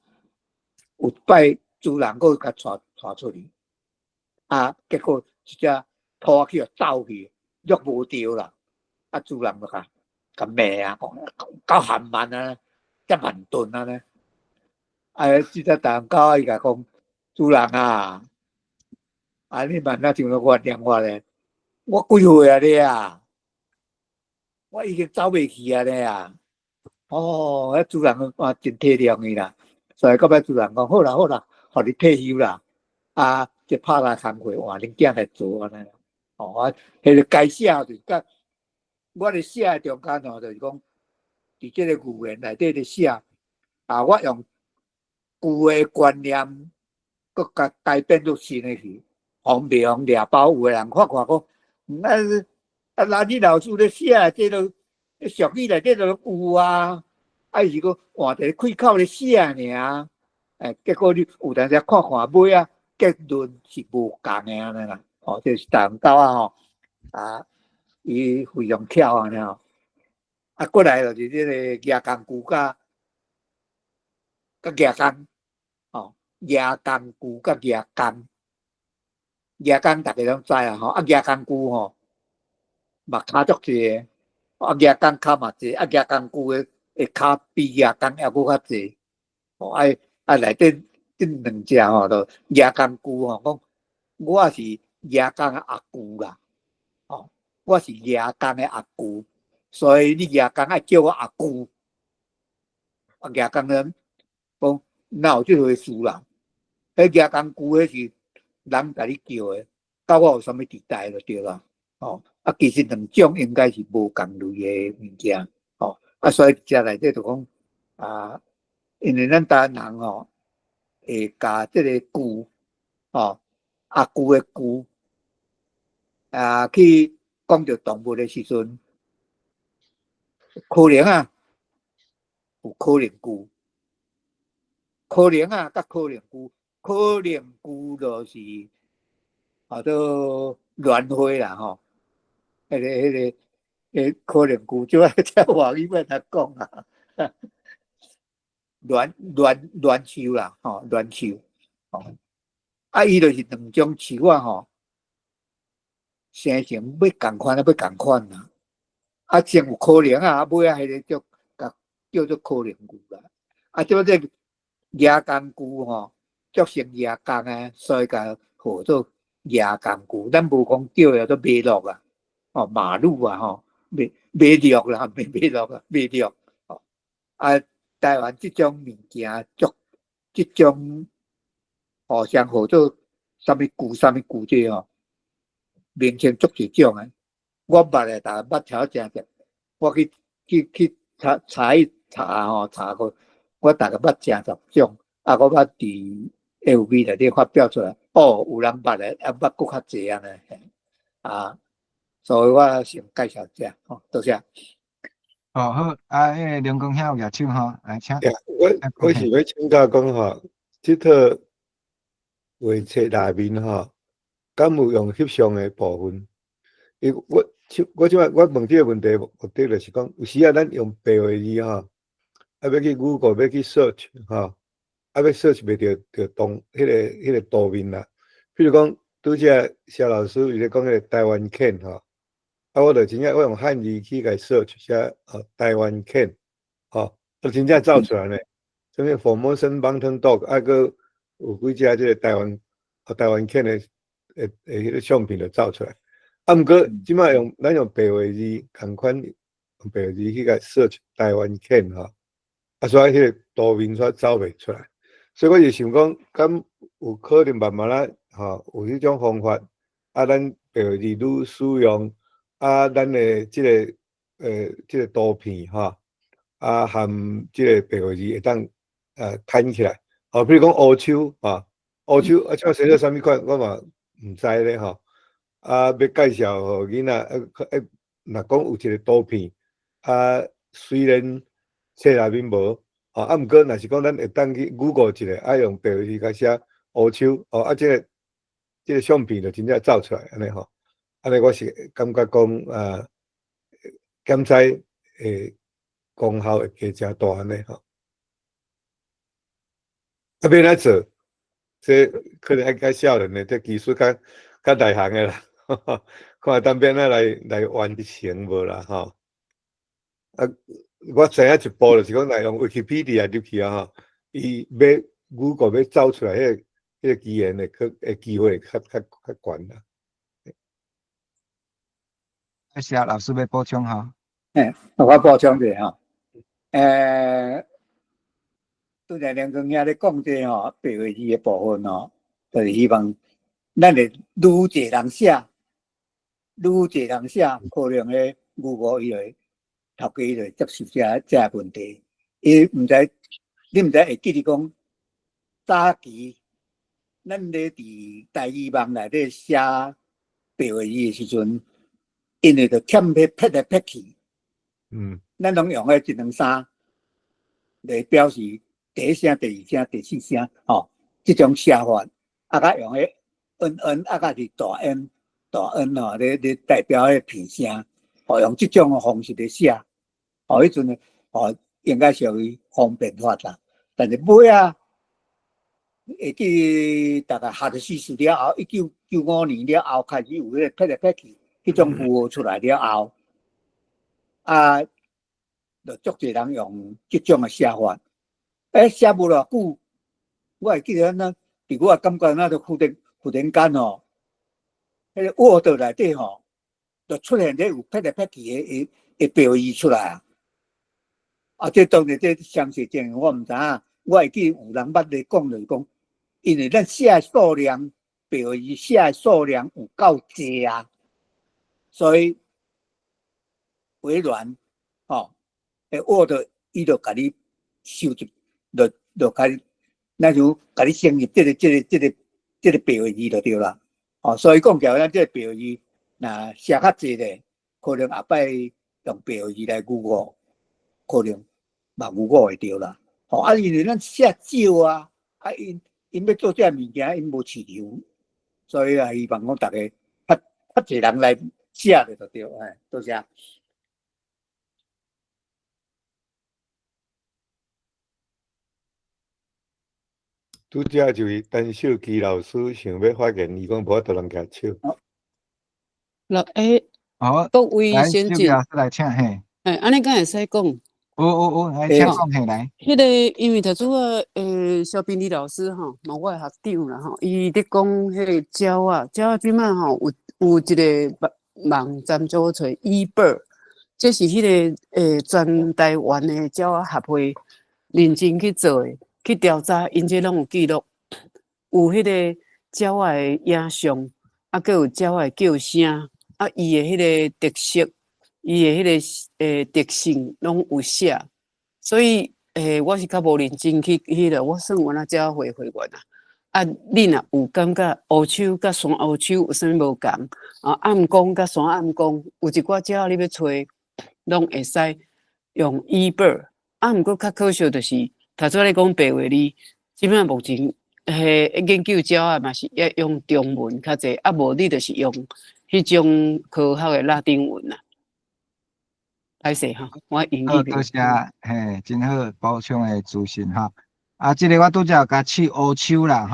有一擺主人閣共帶帶出去，啊，結果一隻兔仔去予走去，約無著啦，啊，主人就共共罵啊，講夠含慢啊，遮慢鈍按呢，啊，這隻台灣狗仔伊共講，主人啊，啊，你慢啊像原諒我咧，我幾歲啊咧啊，我已經走袂去啊咧啊，哦，彼主人啊真體諒伊啦，所以到尾主人講好啦好啦，予你退休啦，啊，這拍獵工課換恁囝來做按呢，哦，啊，彼個改寫就是佮我咧寫的中間吼，就是講佇這個語言內底咧寫，啊，我用舊的觀念，閣共改變做新的去，方袂予掠包，有的人看看講，啊啊，垃圾老師咧寫的這都俗語內底都有啊，啊，伊是閣換一個開口咧寫爾，欸，結果你有當時看看尾仔結論是無仝的按呢啦，吼，這是台灣狗仔吼，啊，伊非常巧按呢吼，啊，過來就是這個蜈蚣龜佮佮蜈蚣，吼，蜈蚣龜佮蜈蚣，蜈蚣逐家攏知啊吼，啊，蜈蚣龜吼嘛跤足濟的，啊，蜈蚣跤嘛濟，啊，蜈蚣龜的的跤比蜈蚣猶閣較濟，吼，啊啊內底這兩隻吼，就蜈蚣龜吼講，我是蜈蚣的阿舅啦，吼，我是蜈蚣的阿舅，所以你蜈蚣愛叫我阿舅。啊，蜈蚣咧講哪有這回事啦？彼蜈蚣龜彼是人共你叫的，佮我有啥物佇代就對啦，吼，啊，其實兩種應該是無仝類的物件，吼，啊，所以這內底就講啊，因為咱台灣人吼會共這個舅，吼，阿舅的舅，啊，去講著動物的時陣，可能啊，有可能龜，可能啊，佮可能龜，可能龜就是號做鸞花啦吼，彼個可能龜，這擺這外語欲按怎講啊？欒欒欒樹啦，吼，欒樹，吼，啊，伊就是兩種樹仔吼，生成欲仝款啊，欲仝款啦，啊，先有可能啊，尾仔彼個叫共叫做可能龜啦，啊，這這蜈蚣龜吼，足像蜈蚣的，所以共號做举工具，咱無講叫做馬碌啊，哦，馬路啊，吼，馬馬碌啦，馬馬碌啊，馬碌。哦，啊，台灣這種物件足，這種互相號做啥物具、啥物具這吼，名稱足濟種的。我捌的，逐個捌聽誠濟，我去去去查查一查吼，查過，我大概捌成十種，啊，我捌佇 FB 內底發表出來，哦，有人捌的，啊，捌閣較濟按呢，啊，所以我先介紹這，吼，多謝。哦，好，啊，彼个梁公兄有舉手吼，來請。我是欲請教講吼，這套畫冊內面吼，敢有用翕相的部分？伊我我這擺我問這个問題目的就是講，有時啊，咱用白話字吼，啊，欲去 Google 欲去 search 吼，啊，欲 search 袂著著當彼个圖面啦。比如講，拄才蕭老師伊咧講彼个台灣犬吼，啊，我就真正我用漢字去共 search 寫哦台灣犬，吼，啊，真正走出來呢。啥物 Formosan Mountain Dog，啊，閣有幾隻這个台灣哦台灣犬的彼个相片就走出來。啊，毋過這擺用咱用白話字仝款用白話字去共 search 台灣犬吼，啊，所以彼个圖面煞走袂出來。所以我就想講，敢有可能慢慢仔吼有彼種方法，啊，咱白話字愈使用，啊，咱的這個圖片吼，啊，含這個白話字會當牽起來。吼，比如講烏鶖吼，烏鶖啊，這寫做啥物款，我嘛毋知咧吼。啊，欲介紹予囡仔，啊，若講有一個圖片，啊，雖然冊內面無，吼，啊，毋過若是講咱會當去 Google 一下，啊，用白話字共寫烏鶖，哦，啊，這個相片就真正走出來，按呢吼，按呢我是感覺講啊，檢採的功效會加誠大按呢吼。啊，欲按怎做？這可能愛較少年的，這技術較較內行的啦，看當欲按怎來完成無啦吼。啊，我知影一步就是講，若用 Wikipedia 入去啊吼，伊欲 Google 欲走出來彼個語言的可的機會較較較懸啦。啊，謝老師欲補充吼。嘿，我補充一下吼。拄才梁公兄咧講這吼白話字的部分吼，就是希望咱會愈濟人寫，愈濟人寫，可能咧 Google 伊就會頭家伊就會接受這個問題。伊毋知，你毋知會記得講早期咱咧佇台語網內底寫白話字的時陣，因為就欠彼撇來撇去，咱攏用彼一兩三來表示第一聲、第二聲、第四聲，吼，這種寫法，啊，佮用彼 N N，啊，佮是大 N 大 N 吼，咧代表彼平聲，吼，用這種方式來寫，吼，彼陣吼應該屬於方便法啦。但是尾仔，會記大概學習時了後，1995年了後開始有彼個撇來撇去，彼種符號出來了後，啊，就足濟人用這種的寫法。欸，寫無偌久，我會記得咱佇我感覺咱就忽然間吼，彼個 Word 內底吼，就出現這有撇來撇去的標語出來啊！啊，這當然這詳細情形我毋知影，我會記有人捌咧講，就是講，因為咱寫的數量，標語寫的數量有夠濟啊，所以微軟吼，Word 伊就共你收集。就就共你，那就共你承認這個白話字就對啦。哦，所以講起來，咱這個白話字，若寫較濟咧，可能後擺用白話字來 Google，可能嘛 Google 會著啦。吼，啊，因為咱寫少啊，啊，𪜶欲做這个物件，𪜶無市場，所以啊，希望講逐家較較濟人來寫就對，哎，多謝。拄才就是陳秀基老師想欲發言，伊講無法度人舉手。六欸，好，各位先進，來，來請嘿。欸，按呢敢會使講？有有有，來請講起來。彼个因為頭拄仔蕭彬禮老師吼，嘛我的學長啦吼，伊咧講彼個鳥仔，鳥仔這擺吼有一个網站叫做 eBird，這是彼个全台灣的鳥仔協會認真去做的，去調查，𪜶這攏有記錄，有彼個鳥仔的影像，啊，閣有鳥仔的叫聲，啊，伊的彼个特色，伊的彼个特性攏有寫，所以我是較無認真去彼个，我算原來鳥仔會會員啊。啊，你若有感覺烏鶖佮山烏鶖有啥物無仝？啊，暗光佮山暗光，有一寡鳥仔你欲揣，攏會使用 eBird。啊，毋過較可惜就是，頭拄仔你講白話字，這擺目前研究鳥仔嘛是愛用中文較濟，啊無你就是用彼種科學的拉丁文啊。歹勢哈，我英好，語多謝，嘿，真好補充的資訊哈。啊，這个我拄才有共試烏鶖啦，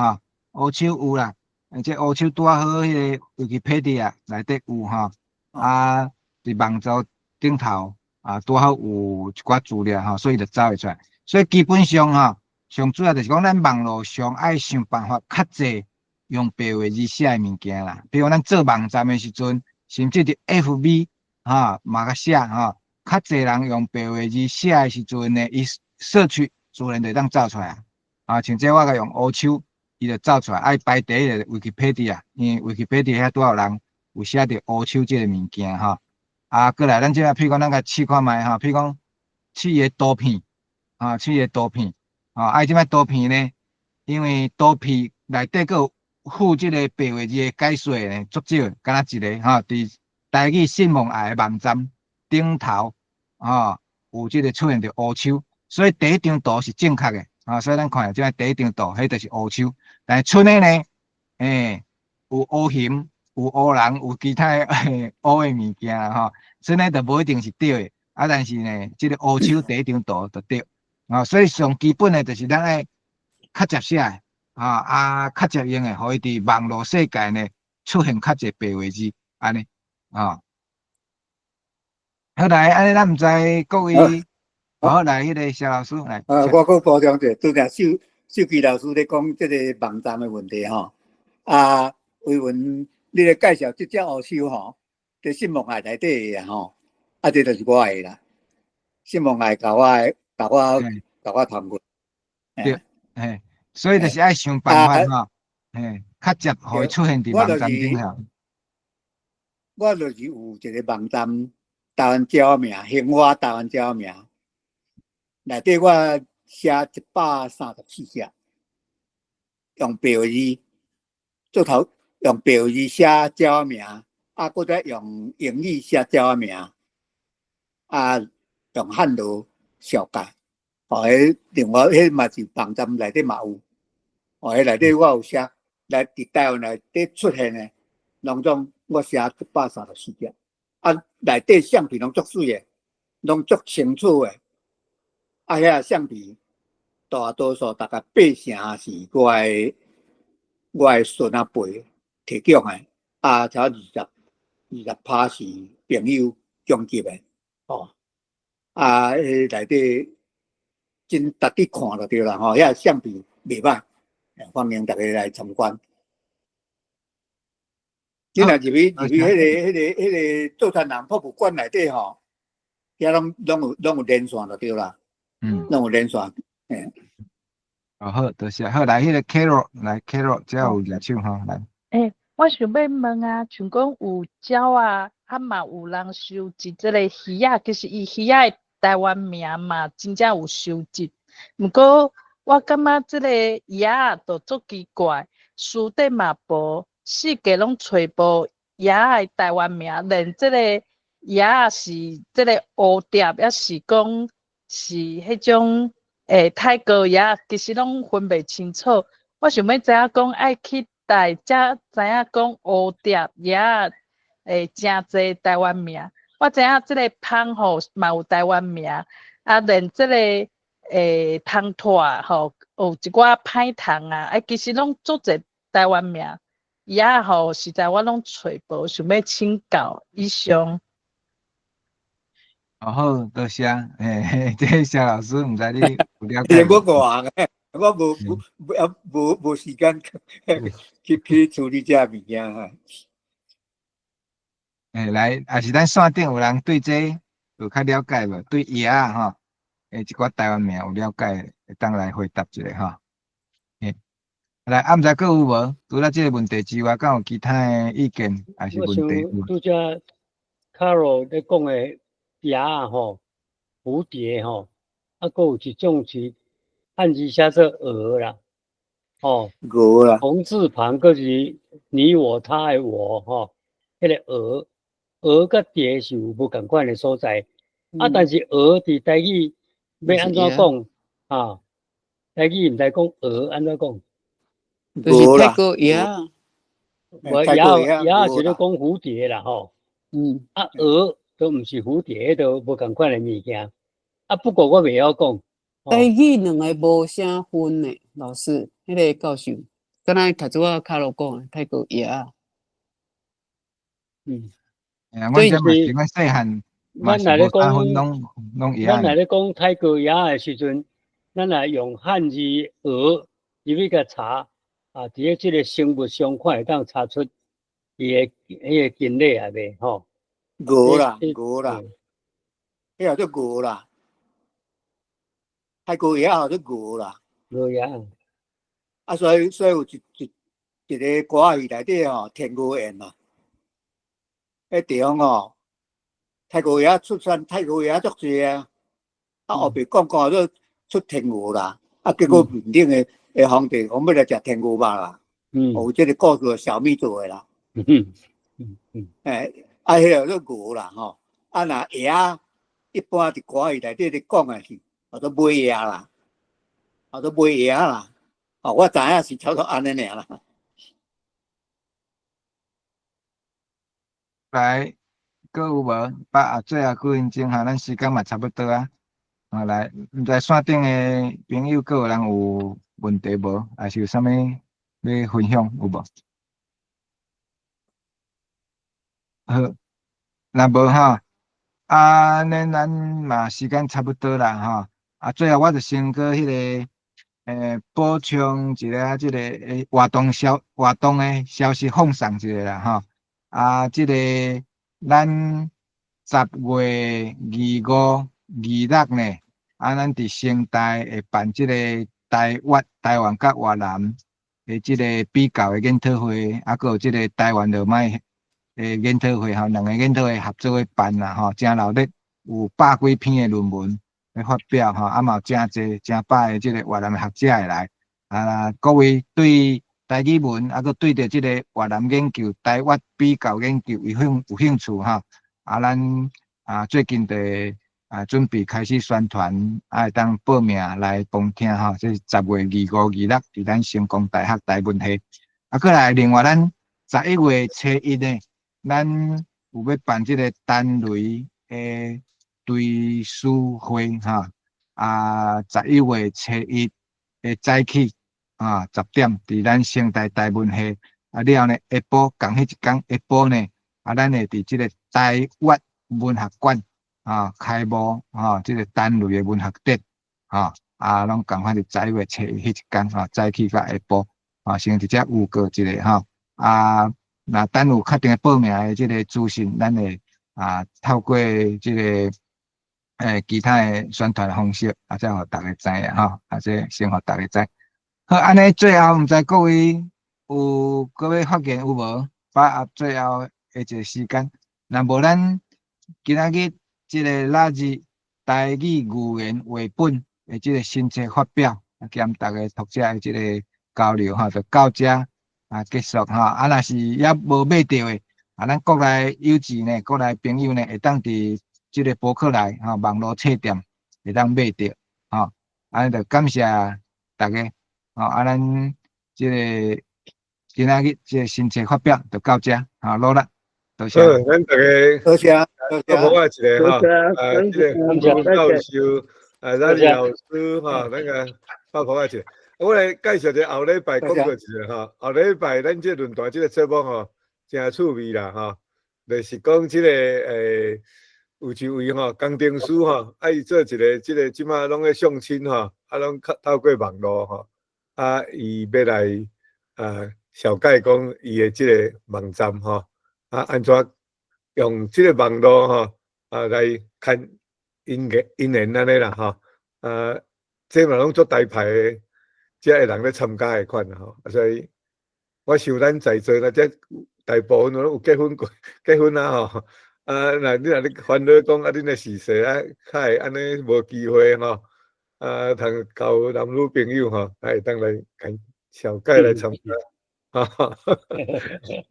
吼，烏鶖有啦，這烏鶖拄仔好彼个 Wikipedia 內底有吼，啊，佇網站頂頭啊，拄好有一寡資料吼，所以就走會出來。所以基本上吼，上主要就是講咱網路上愛想辦法較濟用白話字寫的物件啦。比如咱做網站的時陣，甚至佇 FB 吼嘛共寫吼，較濟人用白話字寫的時陣呢，伊社區自然就會當走出來啊。啊，像這我共用烏鶖，伊就走出來，愛排第一个 Wikipedia，因為 Wikipedia 遐拄好有人有寫著烏鶖這个物件吼。啊，過來咱這譬如講咱共試看覓吼，譬如講試伊的圖片，啊，試伊的圖片，啊，啊，這擺圖片呢，因為圖片內底閣有附這个白話字的解說呢，足少，敢若一个吼，佇台語信望愛的網站頂頭，吼，有這个出現著烏鶖，所以第一張圖是正確的，啊，所以咱看這擺第一張圖，彼就是烏鶖，但是剩的呢，有烏熊、有烏人、有其他的烏的物件吼，所以呢就無一定是對的，啊，但是呢，這个烏鶖第一張圖就對，啊，所以上基本的就是咱愛較捷寫的，啊，較捷用的，予伊佇網路世界呢出現較濟白話字，按呢，啊。好來，按呢咱毋知各位，好來，彼个蕭老師來。啊，我閣補充者，拄才秀秀琪老師咧講這个網站的問題吼，啊，維文，你咧介紹這隻烏鶖吼，佇信望愛內底的吼，啊，這就是我的啦。信望愛共我的，共我，共我談過。對，嘿，所以就是愛想辦法吼，嘿，較捷予伊出現佇網站頂頭。我就是有一個網站，台灣鳥名，興華台灣鳥名，內底我寫134隻，用白話字做頭，用白話字寫鳥名，啊，閣再用英語寫鳥名，啊，用漢羅紹介，哦，彼另外彼嘛是網站內底嘛有，哦，彼內底我有寫，來佇台灣內底出現的，攏總我寫134隻，啊，內底相片攏足媠的，攏足清楚的，啊，遐相片大多數大概八成是我的孫仔輩提供的，啊，才20%是朋友供給的，哦，啊，彼內底真值得看就對啦，吼，遐相片袂歹，歡迎大家來參觀。你若入去彼个做田人博物館內底吼，遐攏有連線就對啦，攏有連線，嘿。哦好，多謝。好，來彼个 Carol，來 Carol，這有舉手吼，來。欸，我想欲問啊，像講有鳥仔，啊嘛有人收集這個魚仔，其實伊魚仔的台灣名嘛，真正有收集。毋過我感覺這個魚仔都足奇怪，書典嘛無，四界攏揣無魚仔的台灣名，連這個魚仔是這個烏蝶，抑是講是彼種泰國魚仔，其實攏分袂清楚。我想欲知影講愛去佗才知影講烏蝶魚仔誠濟台灣名。我知影這個蜂吼嘛有台灣名，啊連這個蜂鼷吼有一寡歹蟲啊，啊其實攏足濟台灣名。魚仔吼實在我攏揣無，想欲請教以上。哦好，多謝。嘿嘿，這蕭老師毋知你有了解我無？外行的，我無無無無無時間去處理這物件哈。欸，來，抑是咱線頂有人對這有較了解無？對葉仔吼，欸，一寡台灣名有了解，會當來回答一下吼。欸，來，啊，毋知閣有無？除了這個問題之外，敢有其他的意見，抑是我想問題有？拄才 Carol 咧講的蝶仔吼，蝴蝶吼，啊，閣有一種是漢字寫做蛾啦，吼，蛾啦，紅字旁閣是你我他的我吼，彼個蛾，蛾佮蝶是有無仝款的所在，啊，但是蛾佇台語欲按怎講啊？台語毋知講蛾按怎講？就是泰國蛾仔。無蛾蛾是咧講蝴蝶啦吼，啊蛾都毋是蝴蝶，彼都無仝款的物件。啊，不過我袂曉講。台語兩个無啥分的，老師，彼个教授，敢若頭拄仔卡羅講的泰國蛾仔。欸，阮這嘛是阮細漢嘛是無啥分，攏攏蛾仔。咱若咧講泰國蛾仔的時陣，咱若用漢字蛾入去共查，啊，佇咧這個生物上看會當查出伊的彼個根類啊袂吼？蛾啦，蛾啦，彼個叫蛾啦，泰國蛾仔叫做蛾啦。蛾仔。啊，所以有一個歌仔戲內底吼，天鵝宴嘛，彼地方吼，泰國蛾仔出產泰國蛾仔足濟啊，啊後壁講講做出天鵝啦，啊結果面頂的皇帝講欲來食天鵝肉啦，有這個故事小米做的啦。欸，啊，彼个叫蛾啦吼，啊若蛾仔，一般佇歌戲內底咧講的是叫做尾蛾啦，叫做尾蛾啦，哦，我知影是差不多按呢爾啦。來，閣有無？把最後幾分鐘哈，咱時間嘛差不多啊。啊，來，毋知線頂的朋友閣有人有問題無？抑是有啥物欲分享有無？好，若無吼，啊，咱咱嘛時間差不多啦吼。啊，最後我就先閣彼个，補充一下這個活動的消息放送一下啦吼。啊，這个咱10月25、26呢，啊，咱佇成大會辦這個台灣佮越南的這個比較的研討會，啊，閣有這個台灣羅馬的研討會吼，兩个研討會合作咧辦啦吼，誠熱鬧，有百幾篇的論文咧發表吼，啊嘛有誠濟誠百个這個越南的學者會來，啊，各位對台語文啊，閣對著這個越南研究、台越比較研究有興趣吼，啊，咱啊最近就啊準備開始宣傳，啊會當報名來旁聽吼，這是10月25、26佇咱成功大學台文系。啊，閣來另外咱11月初一呢，咱有欲辦這個單雷的追思會吼，啊，11月初一的早起啊，10點佇咱成大台文系，啊了後呢，下晡仝彼一工下晡呢，啊，咱會佇這個台越文學館啊開幕吼，這個單雷的文學節，吼，啊，攏仝款佇11月初一彼一工吼，早起佮下晡，啊，先佇遮預告一下吼，啊，若等有確定的報名的這個資訊，咱會啊透過這個其他的宣傳方式，啊，再予大家知影吼，啊，這先予大家知。好，按呢最後毋知各位有閣欲發言有無？把握最後的一個時間，若無咱今仔日這個禮日台語語言繪本的這個新冊發表，兼逐个讀者的這個交流吼，就到這啊結束吼。啊，若是猶無買著的，啊，咱國內友智呢，國內朋友呢，會當佇這個博客來吼網路冊店會當買著吼。按呢就感謝大家。吼，啊，咱這個今仔日這個新冊發表就到這，好，努力，多謝。好，咱大家多謝，多謝。我一个吼，啊，這個教授，啊，咱老師吼，咱個拍鼓仔一个。我來介紹一下後禮拜講過一下吼，後禮拜咱這論壇這個節目吼，誠趣味啦吼，就是講這個有一位吼工程師吼，啊伊做一个這个這馬攏咧相親吼，啊攏較透過網路吼，啊伊欲來啊紹介講伊的這个網站吼，啊按怎用這个網路吼啊來牽姻緣姻緣按呢啦吼，啊這嘛攏足大牌的，遮的人咧參加的款吼，啊所以我想咱在座啦，這大部分攏有結婚過結婚啊吼。啊，若你若咧煩惱講啊，恁的時勢啊，較會按呢無機會吼，啊，通交男女朋友吼，啊會當來共紹介來參加，哈哈，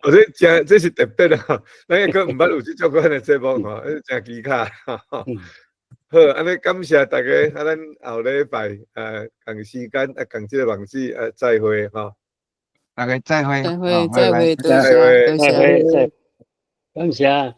我這誠這是特別啊，咱抑閣毋捌有這種款的節目吼，誠奇巧。好，按呢感謝大家，啊，咱後禮拜啊仝時間啊仝這个網址啊再會吼。大家再會，再會，再會，多謝，謝，多謝，感謝。